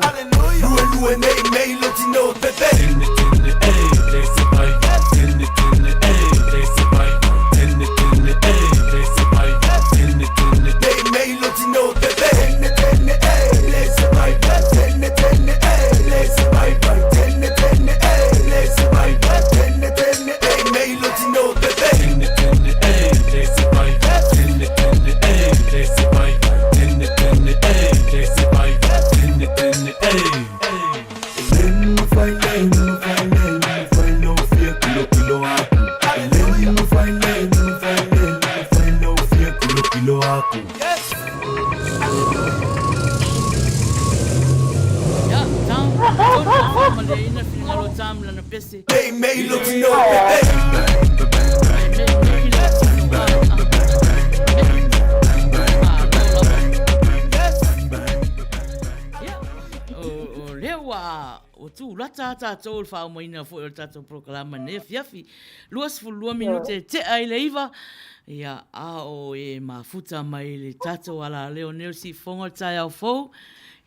Lue lue mei mei lutino Bebe Tene tene eh lese vai vai Tene tene eh lese vai vai Tene tene eh lese vai vai Tene tene mei mei lutino Bebe Tene tene eh lese vai vai Tene tene eh lese vai vai Tene tene eh lese vai vai Tene tene mei mei lutino Bebe Tene tene eh lese vai vai Tene tene eh lese vai vai Tene tene eh lese vai vai Tene tene eh Ia, Tom, tonu na faamalieina le finagalo o Tom i lana pese. Mei mei lutino bebe. Mei mei lutino ah ah. Mei malo lava. Ia, o lea ua ua tulata tatou i le faaumaina foi o le tatou polokalama i lenei afiafi. 22 minute e tea i le 9, ia, a o e mafuta mai le tatou alaleo nei o Siufofoga o le taeao fou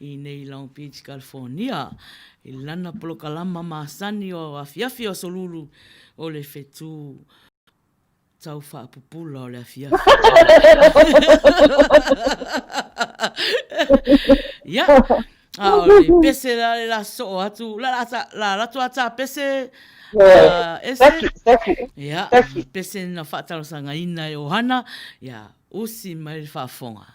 i nei Long Beach, California, i lana polokalama masani o afiafi o Aso Lulu o le fetu tau faapupula o le afiafi. Ia, A o le pese la le la soo atu, la la ta, la lato a tā pese, uh, ese. Ia, pese na whaatalosagaina e Ohana, ia, usi mai le faafofoga.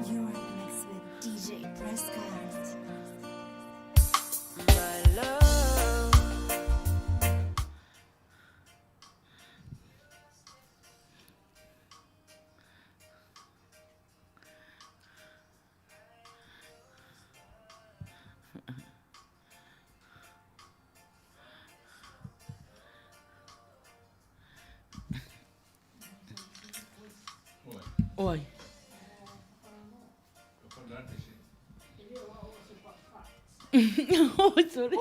You're in the mix with DJ Prescott. My love. Oi. Oh, sorry.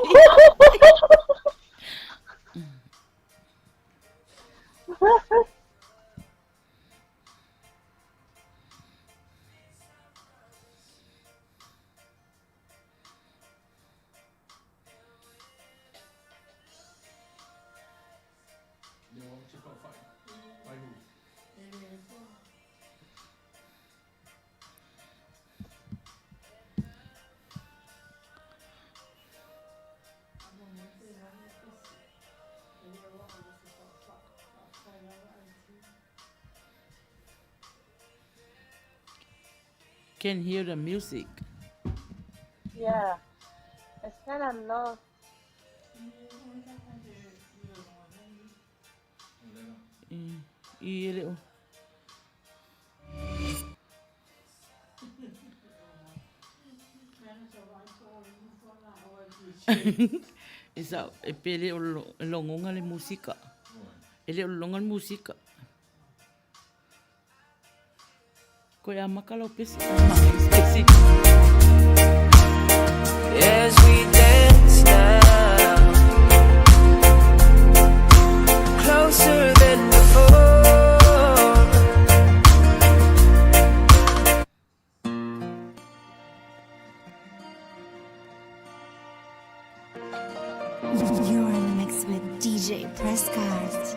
Can hear the music. Yeah. It's kind of low. I e le o. E sa e pe le o longonga le musika. E le o longa le musika. Koe a maka lau pesi. Pesi. As we dance now, closer than before. You're in the mix with DJ Prescott.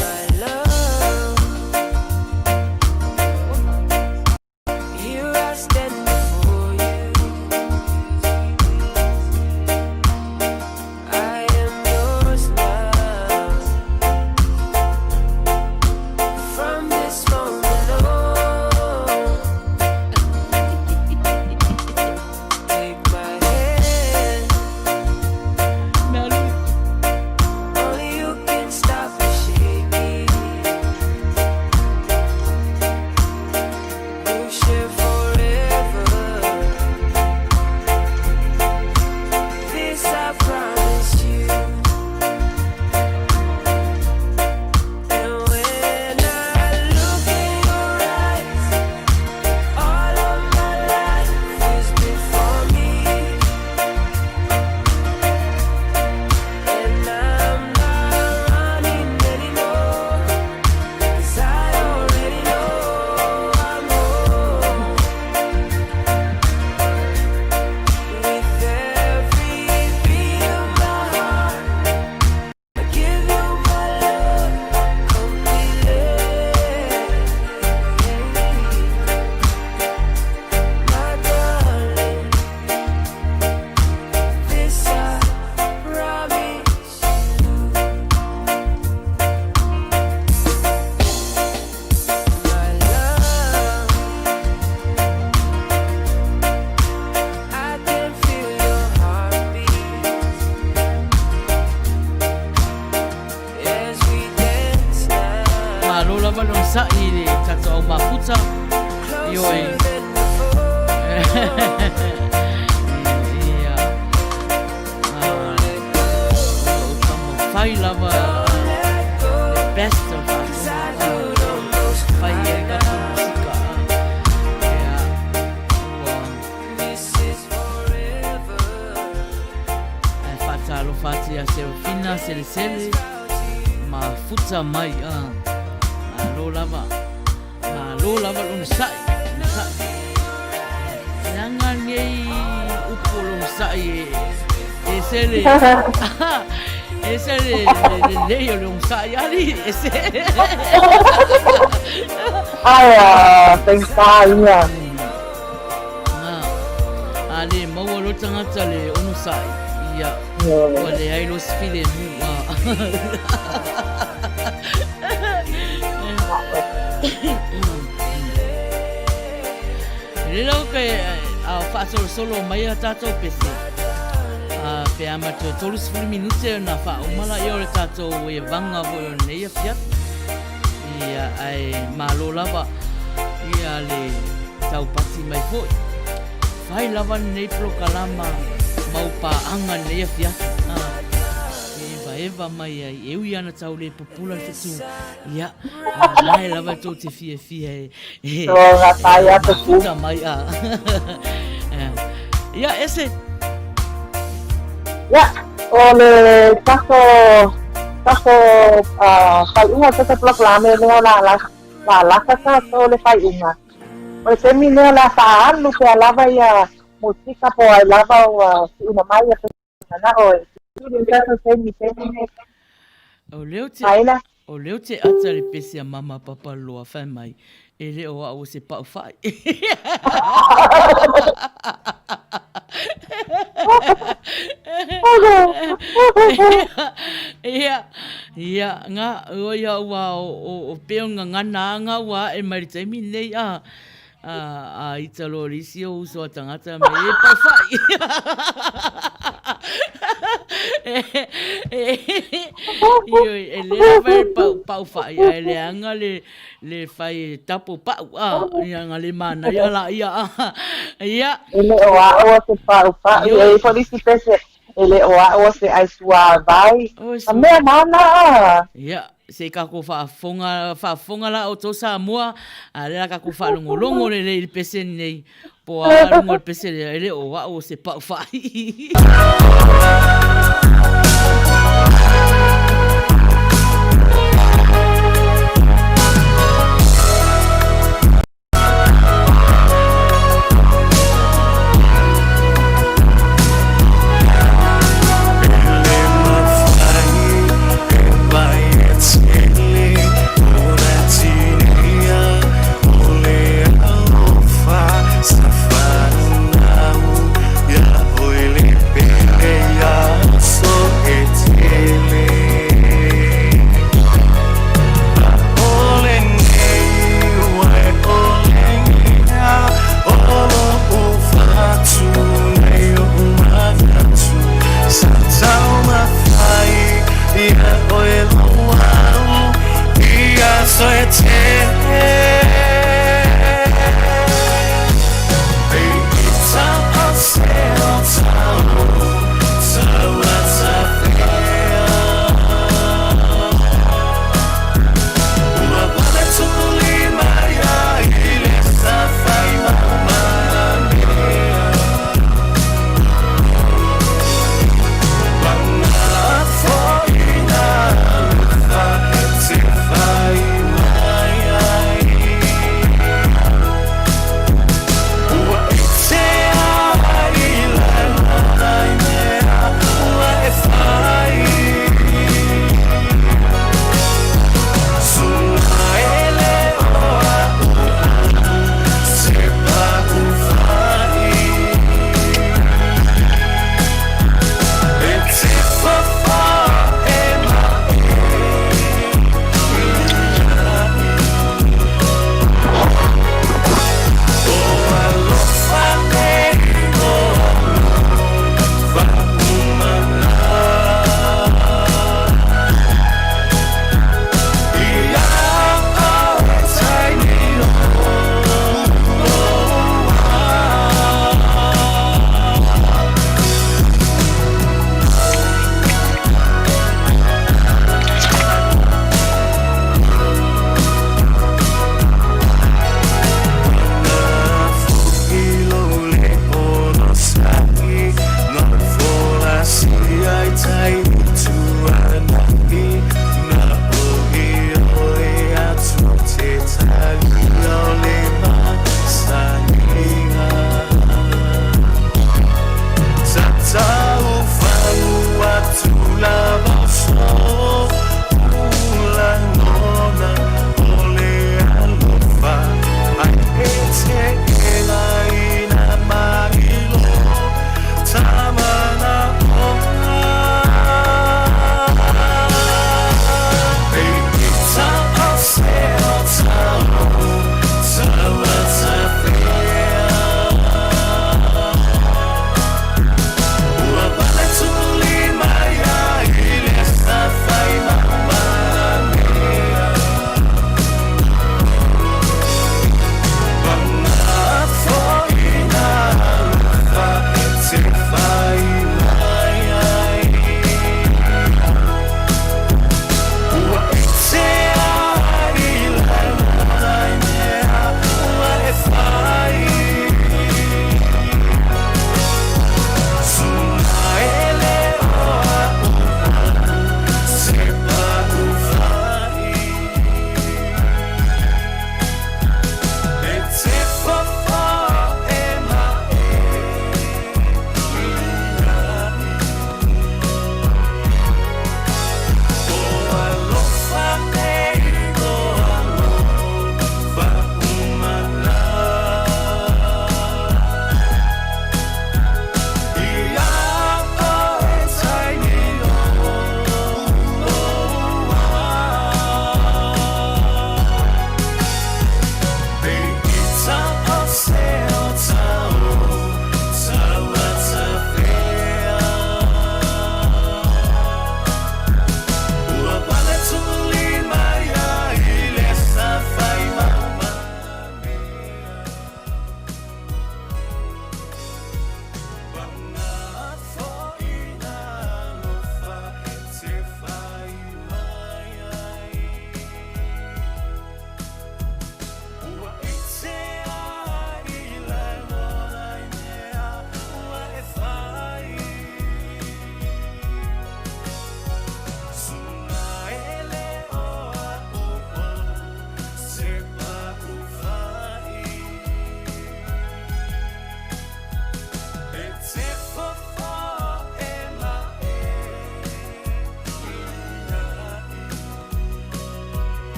My love, here I stand before you. I am yours now. From this moment on, take my hand. Mea Only you can stop the shaking. We'll share forever. This I promise you. And when I look in your eyes, all of my life is before me. And I'm not running anymore, 'cause I already know I'm home. With every beat of my heart, I give you my love completely. My darling, this I promise you. My love, I can feel your heartbeat as we dance now. Malo lava le onosai i le tatou au mafuta. Ioe. Closer than before. Ia. Ah, o lo o taumafai lava le best o tatou. Ah, fai ai tatou musika. Ah, ia. Ua. This is forever. Ae faatalofa atu ia Serafina Selesele mafuta mai a malo lava malo lava le onosai onosai leaga lenei upu o le onosai e e sele Ese le lelei o le onosai alii, ese. Ae a faigata ia. A le maua loa le tagata le onosai, ia, ua leai loa se filemu. Lelei lau ke a faasolosolo mai a tatou pese a pe a ma toe 30 minute ona faauma laia o le tatou evaga foi o lenei afiafi. Ia, ae malo lava ia le taupati mai foi. Fai lava lenei polokalama mau paaga lenei afiafi. E evaeva mai ai, e ui ana tau le pupula le fetu. Ia, a o la e lava tou te fiafia e So, ngā e mafuta mai a. Ia, ese. Ia, o le tatou tatou faaiuga o tatou polokalame lea o le a la lata tatou le faaiuga. O le taimi lea o le a faaalu pea lava ia musika po o ai lava ua tuuina mai ia manao e le tatou taimi taimi nei. O lea ou te, o lea ou te ata i le pese a Mama Papaloa fai mai, e le o au o se pau fai. Ia, ia, nga, o ia ua o, o pei o gagana a nga ua ae mai le taimi lenei a. A, a ita loa le isi o uso a tagata me e paufai. Ioe, e le lava e pau, paufai, ae leaga le, le fai e tapo pau, a, ia nga le manaia la ia, a, ia. E le o a'u o se paufai, e i ai foi le isi pese, e le o a'u o se aisuāwai, ka mea nāna a. Ia, Se i kakou faafofoga, faafofoga la outou Samoa, a lea la kakou faalogologo lelei i le pese lenei, po o a luga o le pese lea, e le o a'u o se pa'u fa'ai.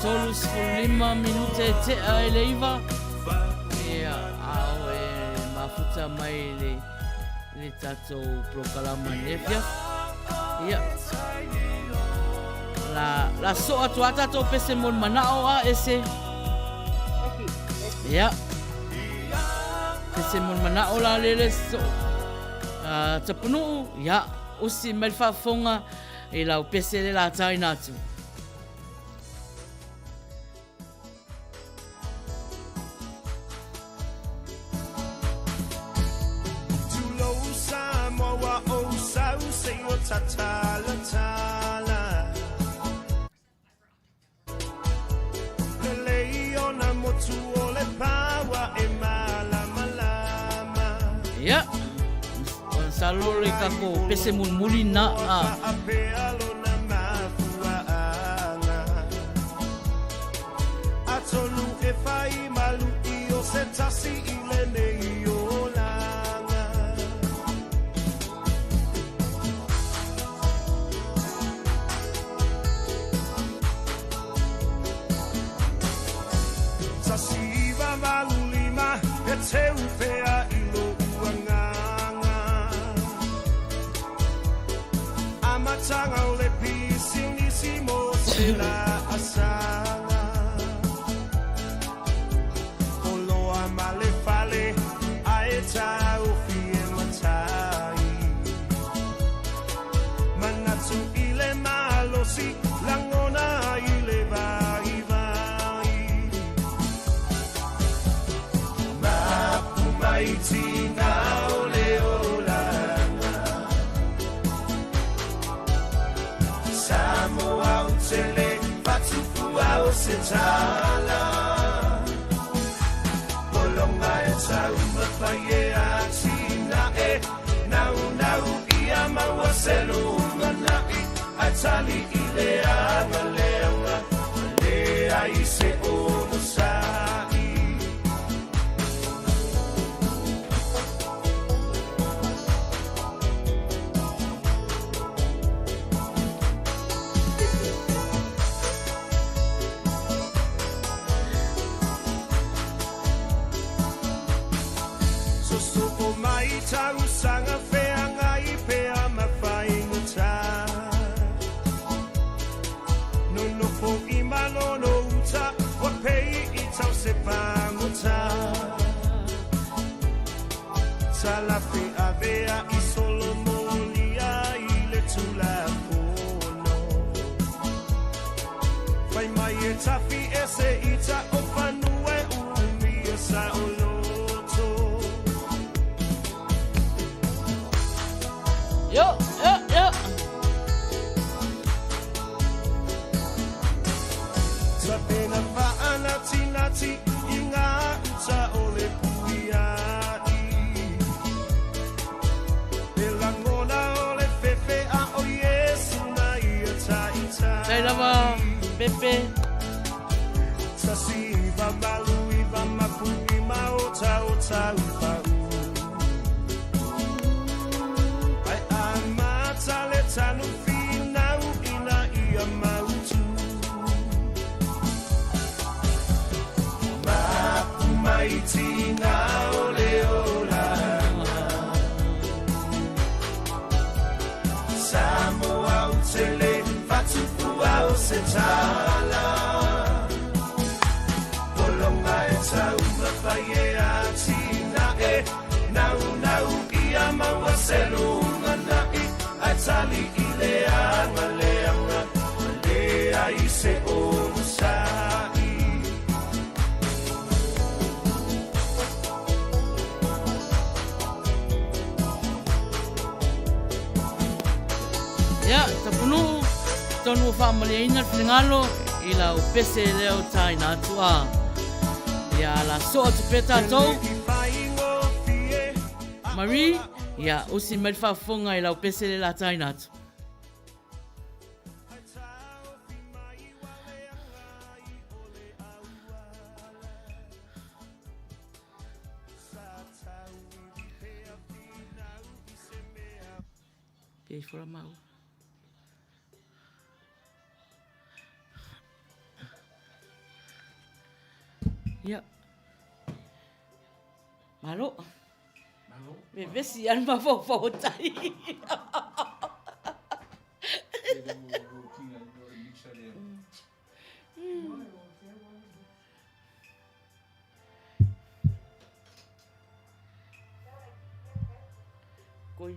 35 minute e tea i le iva. Ia, a o e mafuta mai le, le tatou polokalama i le afiafi. Ia, la, la soa atu a tatou pese mo le manao a ese. Ia, pese mo le manao la lele so. Uh, tapunuu, ia, usi mai le faafofoga i lau pese le la taina atu. Tulou Samoa ua ou sau se i o tatalatala. Lelei ona motu o le paua e malamalama. Ia, masalo le kako pese mulimuli na a. Faapea lona mafuaaga. Atonu e fai malu i o se tasi i lenei olaga. 1985 e teu pea i lou agaga. Amataga o le pisinisi mo se laasaga. Oloa ma le fale ae taofi e matai. Manatu i le malosi, lagona i le vaivai. Mapu mai tina o le olaga. Samoa ou te le fatufua o se tala. Pologa e taumafai e atinae. Naunau ia maua se lumanai. Ae tali i le agaleaga. Leai se onosai. Sosoo mai tausaga feagai pea ma faigata. Nonofo i Manono uta ua pei i tau se pagota. Talafe avea i solomolia i le Tulafono. Fai mai e tafi ese ita o fanua e umia saoloto. Yo, yo, yo. Tapena faanatinati i ngā uta o le puiai. E lagona o le fefe a o Iesu na ia taitai. Tai lava, Pepe. 1989 mapu i maota o Taupau. Ae amata le tanu finau ina ia mautu. Mapu mai tina o le olaga. Samoa ou te le fatufua o se tala. Pologa e taumafai e atinae. Naunau ia maua se lumanai. Ae tali i le agaleaga. Leai se onosai. Ia, Tapunuu, tonu ua faamalieina le finagalo i lau pese lea o taina atu a. Ia, la soo atu pea tatou. Marie, ia, usi mai le faafofoga i lau pese lea la taina atu. Pia ifo la maua. Ia. Malo. Malo. Vevesi lava le mafaufau o tai. Koi.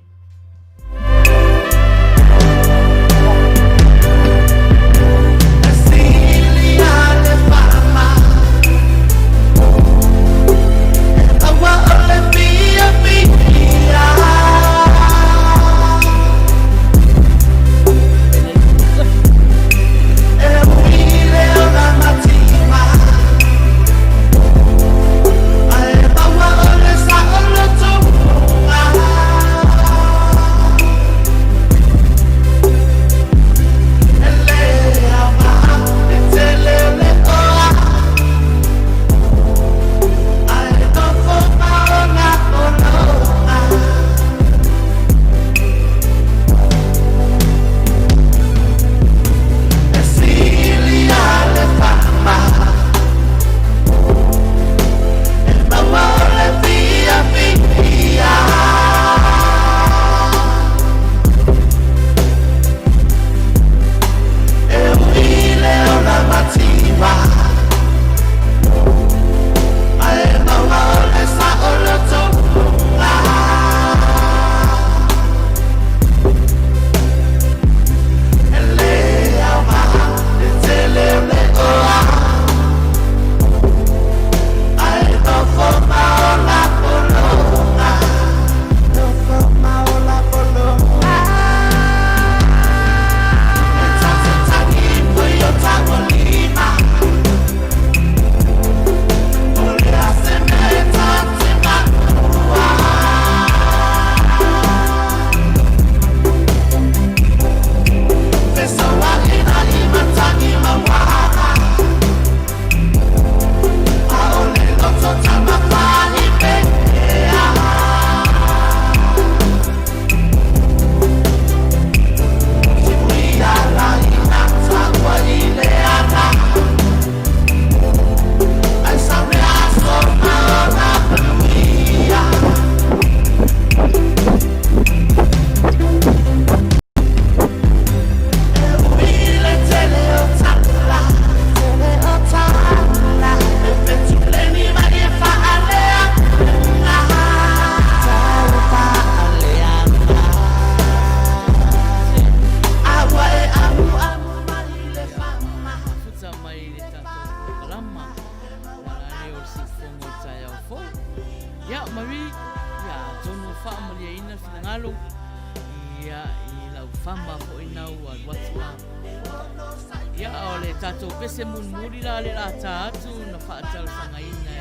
Mafuta mai le tatou polokalama lea o le siufofoga o le taeao fou. Ia, Marie, ia, atonu ua faamaliaina le finagalo, ia, i lau fama foi na ua alu atu la. Ia, o le tatou pese mulimuli la le la ta atu na faatalosagaina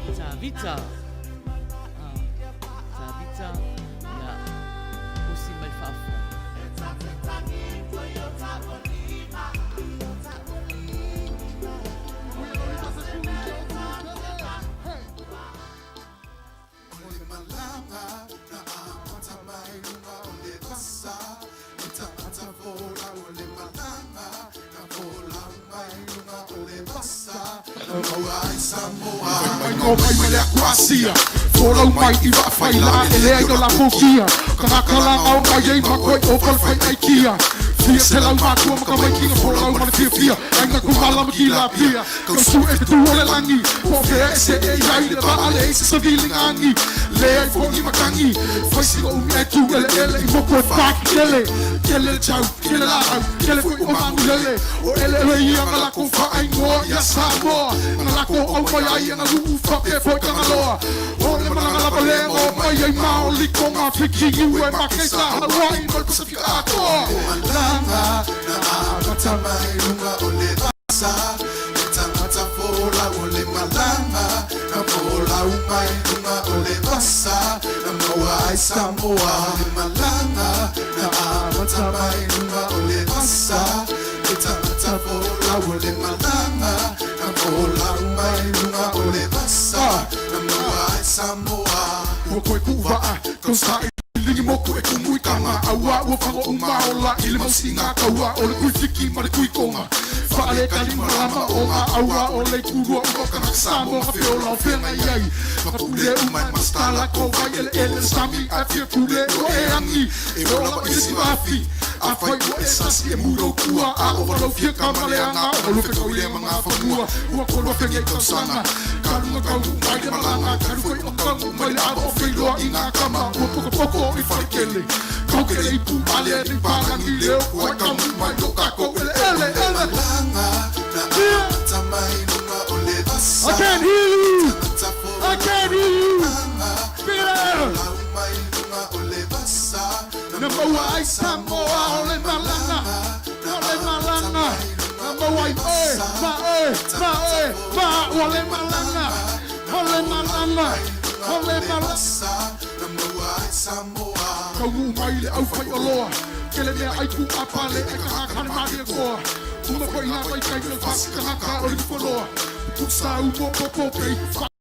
e Tavita. Ah, Tavita, ia, usi mai le faafofoga. Folau mai i vaafaila e leai no lakou kia Tagata la gao mai ai ma koe o palafai aikia Fia selau matua ma tamaiti na folau ma le fiafia Aiga kou malama tilapia Kau suʻe te tū o le lagi Po o fea e seʻe i ai le vaa Leai se saviliga agi Leai foi ni matagi Fai sina umi ae tu eleele I moku e pakele Kele le tau, kele laau, kele foi o manulele O eleele ia na lakou faaigoa ia Samoa Na lakou au mai ai na luu faapea foi Tagaloa O le malaga lava lea na o mai ai Maoli Tonga Fiji Niue Makesa Hawaii ma le Pasifika atoa. O malanga na amata mai luga o le vasa E tangata folau o le malanga na folau mai luga o le vasa Na maua ai Samoa O le malanga na amata mai luga o le vasa E tangata folau o le malanga na folau mai luga o le vasa Na maua ai Samoa. Ua koe kuu vaa, kau sailiga moku e kumu i kaga Auā ua fago uma ola i le mausiga kaua O le kui fiki ma le kui koga Faalekalimalama o ga Auā o le itulua uma o tagata Samoa Gafe ola o feagai ai Ma pule uma e masitala Ko vai eleele le sami Ae fia pule ua e agi E ola lava i se isi vaafi Afai ua e sasi e mu lou tua A ova lou fia kama leaga O lupe kau i le magafanua Ua kolua fenei tausaga Kaluga kaunuu mai le malaga Kalu foi o kaunuu mai le ava O feiloa i ngā kama Ua pokopoko i falekele Kau ke le ipu ale nei palagi leo Ua e kaunuu mai lo kākou eleele ele I can't hear you! I can't hear you! Pick it up! Na maua ai Samoa o le malaga O le malaga Na maua ai oe ma oe ma oe ma au O le malaga O le malaga O le malaga Taunuu mai le au fai oloa Kele mea ai ku a pale ai ka hakane malie koa Uma foi ngā vaitaimi o le fasi tagata o le Nifoloa Pusa u mo popo pei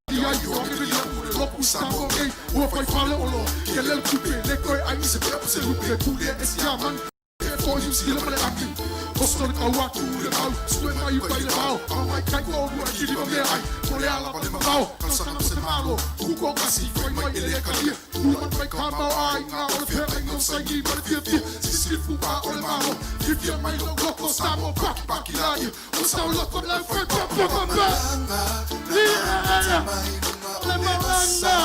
Ti ai o ke ria u le lopu Samoa nei ua fai fale oloa Ke lele tupe le koe ai i se pea po se lupe Pule e si a man e ko i usila ma le agi Oso le kau atu le mau Sue mai uka i le vao Ao mai kai ko lua e kili ma mea ai Ko le ala ma le mamao Tausaga mo se malo Kuko kasi fai mai e le kalia Uma mai ka mau ai ngā o le feagaiga o saini ma le fiafia Sisili fu a o le malo Fiafia mai lou loko Samoa paki paki laia O sao loko lau fai pa pa pa pa Yeah! Le malaga!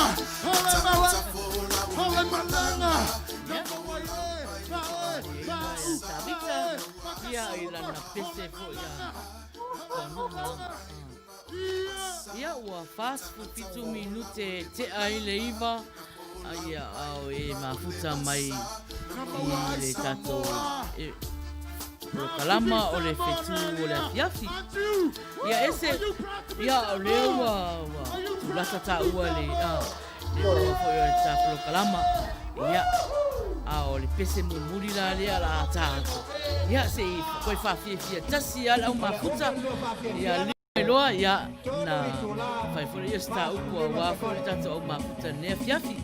O le malaga! O le malaga! Ia i lana pese foi a Ia ua 47 minute e tea ai le iva ia ao e mafuta mai i le tatou e, polokalama o le fetu o le afiafi. Ia ese, ia o lea ua, ua tulata tāua le, a, le maua foi o le tā polokalama. Ia, a o le pese mulimuli la lea la tā atu. Ia, se i koe whaafiafia tasi a le au mafuta. Ia, Loa, ia, na whai foi ia se tā upu a wā foi le tātou au mafuta nei afiafi.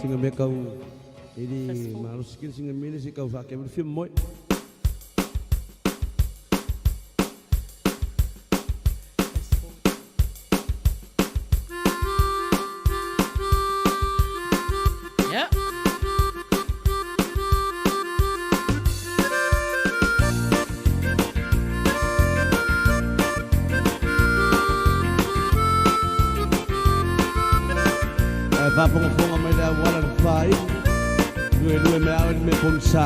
Singa mea kau e le malosi kele singa mea le se kau whaakea mele fia moe. Yeah. Ae faafogafoga mai le auala le fai, luelue me au e le mea pogisa.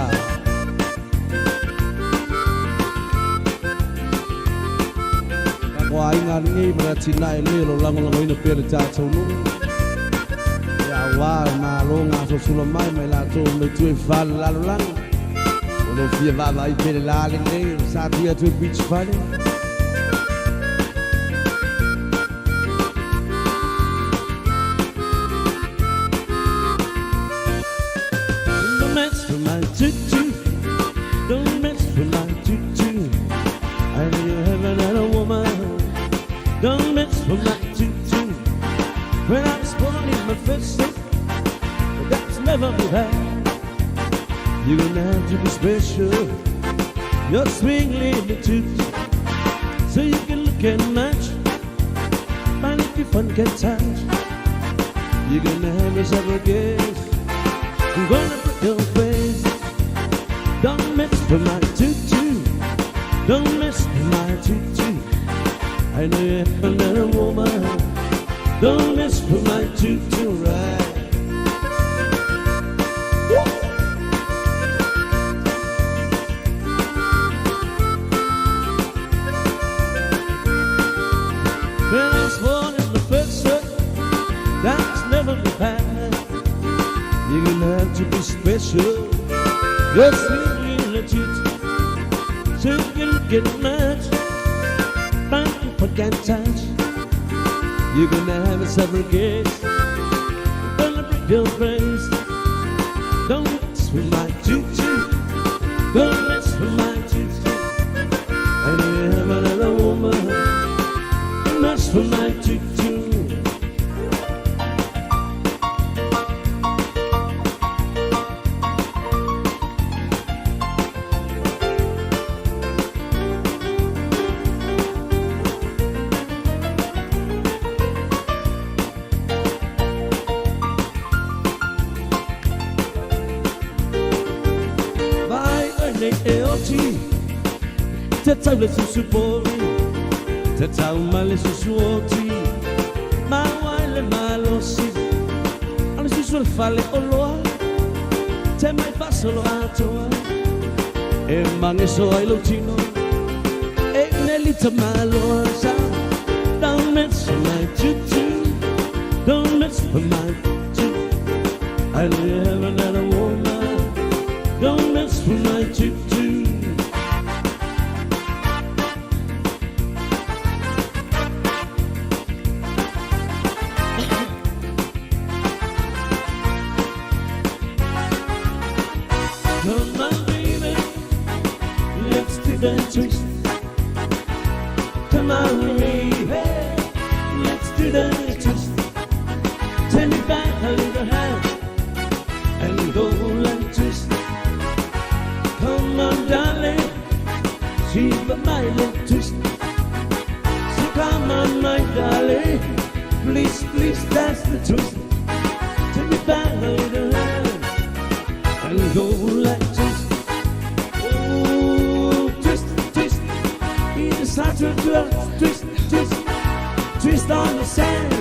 Tatou aiga lenei ma le atinae lenei o lo o lagolagoina pea le tatou nuu. Ia aua le Malo gasolosolo mai ma i latou mai tua i fale lalolagi. O lo o fia vaavaai pea le la lenei o le satia atu e beach fale. Don't mess with my tutu. Don't mess with my tutu. I know you haven't had a woman. Don't mess with my tutu. When I was born in my first step, but that's never been. You're gonna have to be special. You're swing little tutu, so you can look and match. Find if you fun can touch. You're gonna have yourself a guess. I'm gonna put your face. Don't mess with my tutu. Don't mess with my tutu. I know you have another woman. Don't mess with my tutu, right? When I was born in the first circle, that's never been bad. You're gonna have to be special. You're sweet little tutu, so you can get much. Find people can touch. You're gonna have a several kiss. Gonna break your face. Don't mess with my tutu. Don't mess with my tutu. And you have another woman. Don't mess with my tutu. nei e oti Te tau le susu pori Te tau mai le susu oti Maua ai le malosi O le susu o le fale oloa Te mai faasolo atoa E mageso ai lou tino E nelita maloa sa Don't mess with my tutu Don't mess with my tutu I know you haven't had a woman Don't mess with my tutu Come on baby Let's do the twist Come on baby Let's do the twist Turn it back a little hand And go and twist Come on darling See the my little twist So come on my darling Please, please, that's the twist Take me back a little hand And go like twist Oh, twist, twist In the to twist, twist Twist on the sand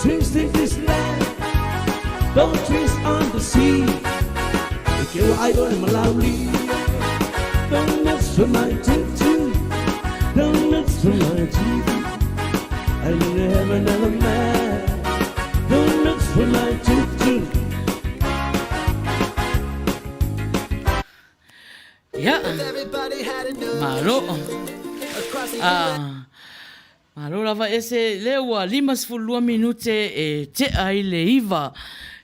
Twist in this land Don't twist on the sea Ke wa ai o malauli Don't mess with my tutu Don't mess with my tutu I never have another man Don't mess with my tutu Ia, malo. Ah, malo lava ese lea ua 52 minute e tea ai le 9.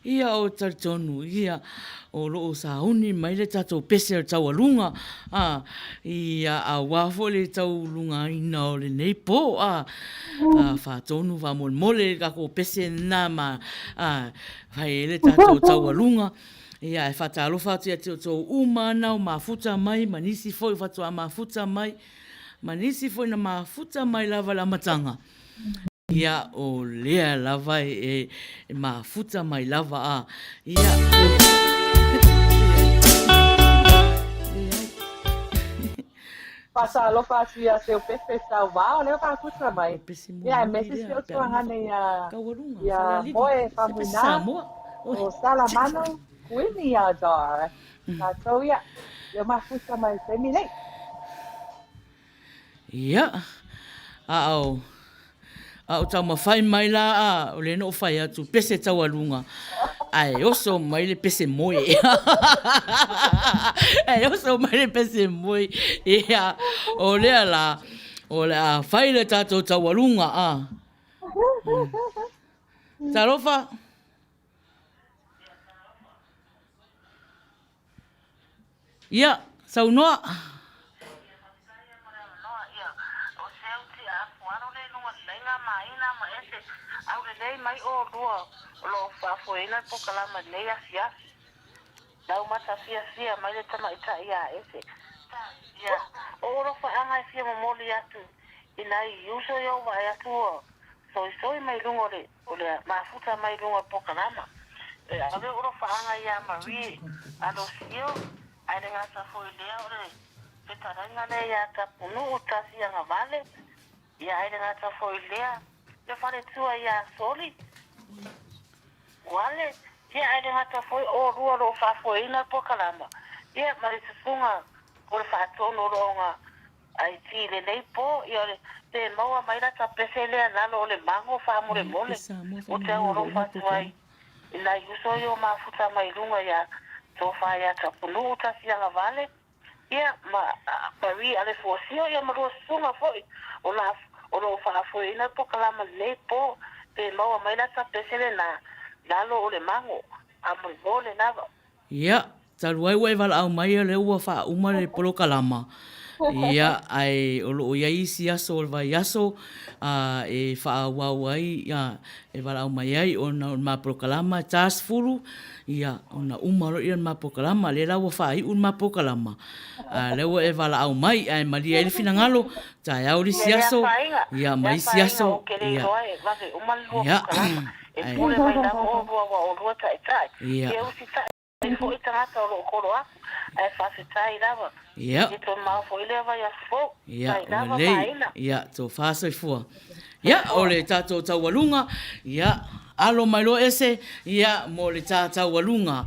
Ia o talitonu, ia o loo sauni mai le tatou pese o le taualuga, a, ia aua foi le taulugaina o lenei po, a, a faatonu faamolemole le tatou pese lena ma, a, fai ai le tatou taualuga. Ia, e faatalofa atu ia te outou uma ana o mafuta mai, ma nisi foi o faatoa mafuta mai, ma nisi foi na mafuta mai lava i le amataga. Ia, o lea lava e, e mafuta mai lava a. Ia. Faatalofa atu ia Seopefe Sauvao, lea mafuta mai. Ia, aemaise si ou tuahane ia, ia Moe Faumuina, o Salamano Kuini ia Dar. Tatou ia, lea mafuta mai i le taimi nei. Ia, a o, a o taumafai mai la a, o lea na ou fai atu, pese taualuga, ae oso mai le pese moe. Ae oso mai le pese moe. Ia, o lea la, o le a fai le tatou taualuga, a. Talofa. Ia, saunoa. O le mafuta mai luga o le polokalama. E ave ou alofaaga ia Marie Alosio, ae le gata foi lea o le fetalaiga lea ia Tapunuu Tasi Agavale, ia ae le gata foi lea le faletua ia Soli Uale, ia ae le gata foi olua o lo o faafoeina le polokalama, ia ma le susuga o le faatonu o lo o Ai ti lenei po ia o le pe maua mai lata pese lea lalo o le mago faamolemole o te au alofa atu ai i nai uso i o mafuta mai luga ia Tofa ia Tapunuu Tasiagavale ia ma Marie Alefuasio ia ma lua susuga foi o la o loo faafoeina le pokalama lenei po pe maua mai lata pese lena lalo o le mago faamolemole lava. Ia, talu ai ua e valaau mai o lea ua faauma le polokalama, ia, ae o lo o i ai isi aso o le vaiaso e faaauau ai, e valaau mai ai ona o le ma polokalama e 40, ia, ona uma loa lea o le ma polokalama. O lea la ua faaiu le ma polokalama, a o lea ua e valaau mai, ae malie ai le finagalo, taeao le isi aso, ia, ma isi aso, ia, ia. E pule mai lava olua aua o olua taitai. Ia usitai foi tagata o lo o kolo aku. Ae faafetai lava. Ia. E le toe mao foi lea vaiaso fou. Ia, Faafetai ua lava lelei. Maina. Ia, tofa soifua. Ia, o le tatou taualuga, ia, alo mai loa ese, ia, mo le ta taualuga.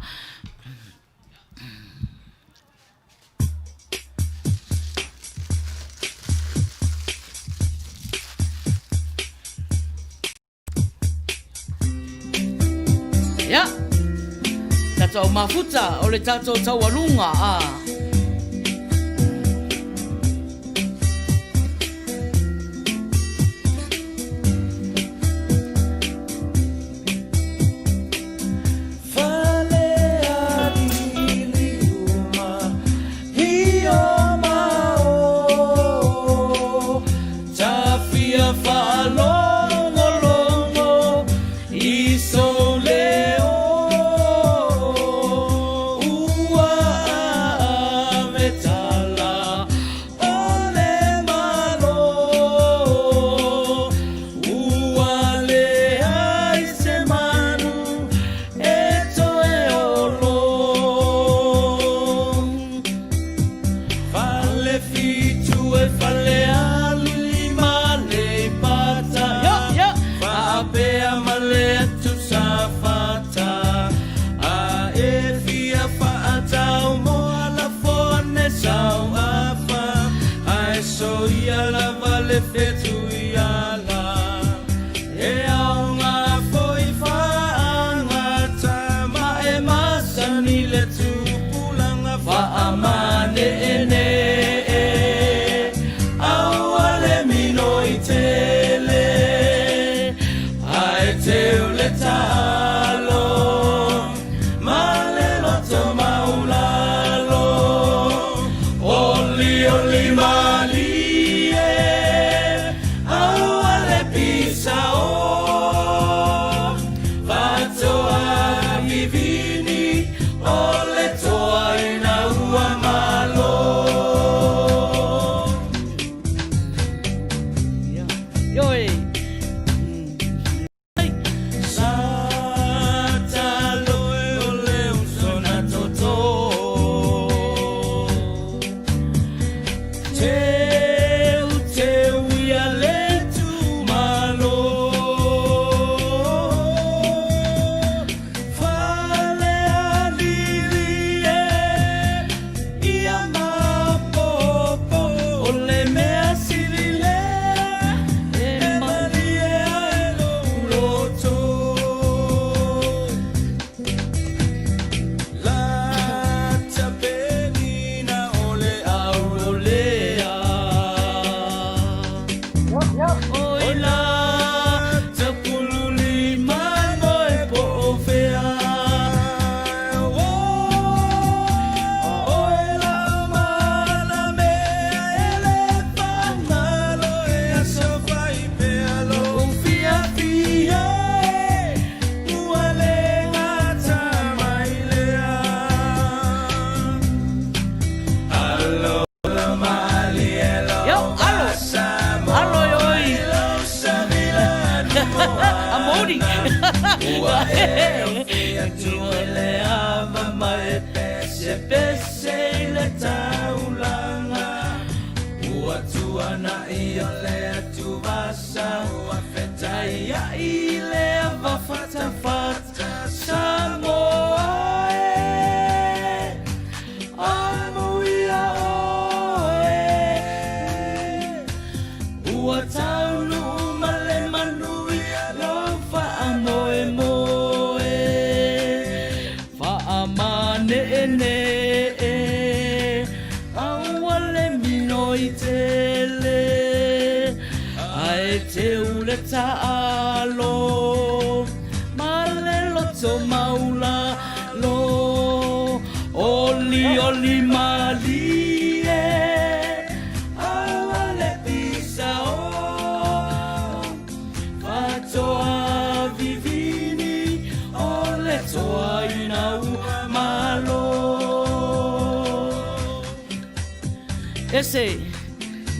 Ia, tatou mafuta o le tatou taualuga, a. Ese,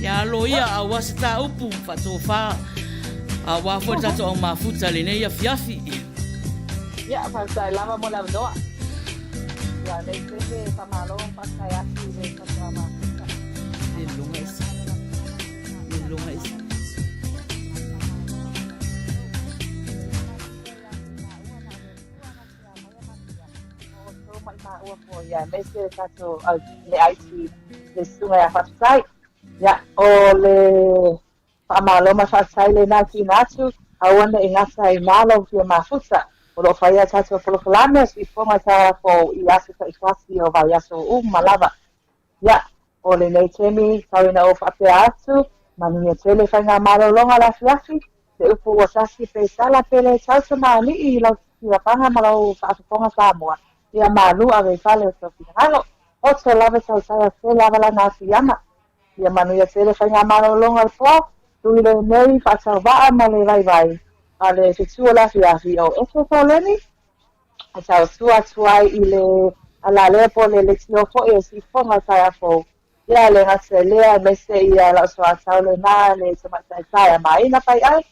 ia alo ia aua se tā upu whaatōwhā, a wā foi tātou au mafuta lenei afiafi. Ia, faafetai lava mo le avanoa. Ia. Lenei taimi e faamalo ma faafetai atu i le tatou mafuta. Le luga ese. Le luga ese. Maua foi, aemaise le tatou le IT le susuga ia Faafetai. Ia, o le Faamalo ma faafetai lena tuuina atu, aua ne i gata i na lau fia mafuta. O lo o fai a tatou polokalame o siufofoga taeao i aso taitasi o vaiaso uma lava. Ia, o lenei taimi, tau ina ou faapea atu, manuia tele faigamalologa o le afiafi, se upu ua tasi pe sala pe le tau tamalii i lau silafaga ma lau faafofoga Samoa, ia malu ave i fale o tou finagalo. Oto lava tausaga tele lava lana afiaga. Ia manuia tele faigamalologa o le po, tui lenei faatauvaa ma le vaivai a le fetu o le afiafi o Efe Soleni e tautua atu ai i le alalea po o le leitio foi o Siufofoga o taeao fou. Ia le gata i lea aemaise ia lau soatau lena le tamaitai Taia Maina Pai'ai.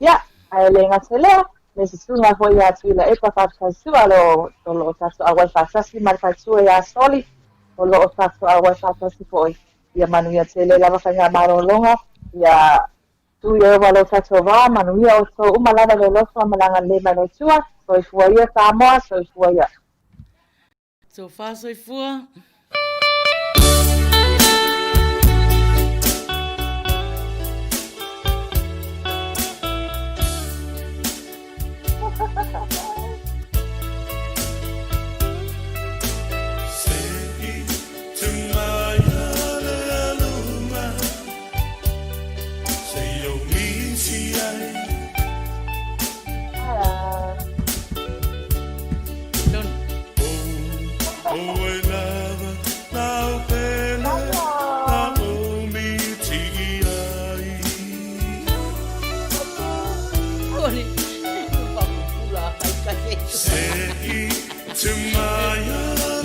Ia, ae le gata i lea, le susuga foi ia Tuilaepa Faafetai Sua o lo o tatou auai faatasi ma le faletua ia Soli, o lo o tatou auai faatasi foi. Ia manuia tele lava faigamalologa, ia tu Ieova lo tatou va, manuia outou uma lava le alofa ma le agalelei mai le Atua. Soifua ia Samoa, soifua ia. Tofa soifua.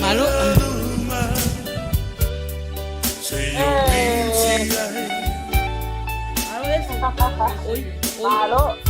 Malo. Malo.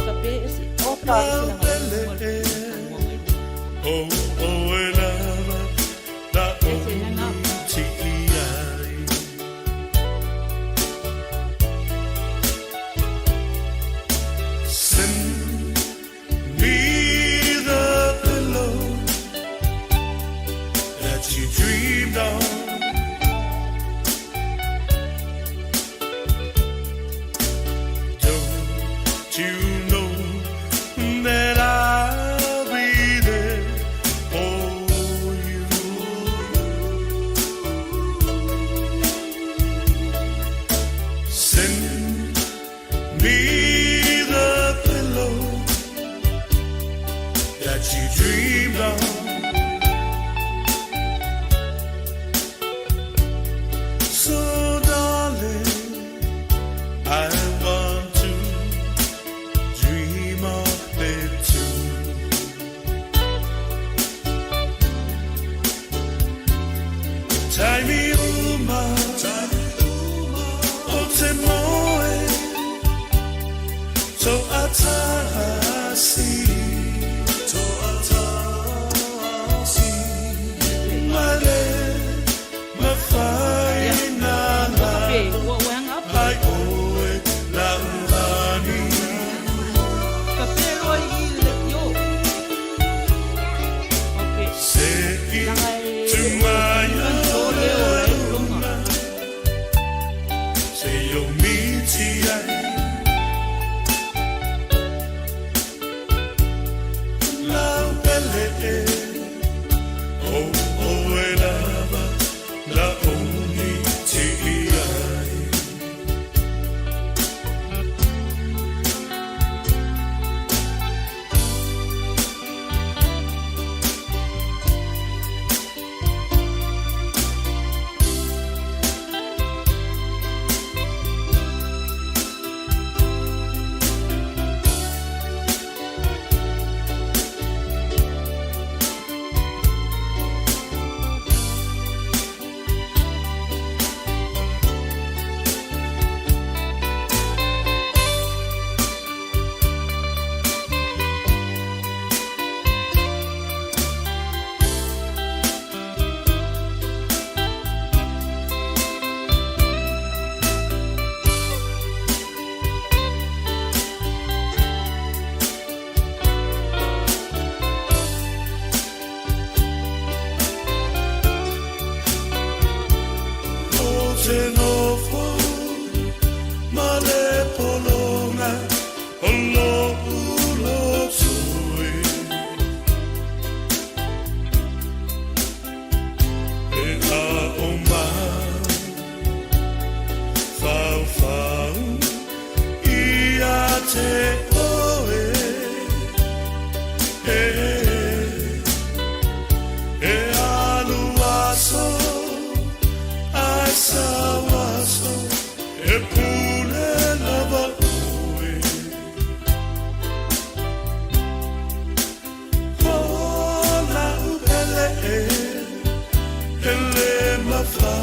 te nofo ma le pologa o lo'u loto e. E a'o mafaufau ia te oe e. E alu aso ae sau aso e pule lava oe. O la'u pele e, e lē mafai.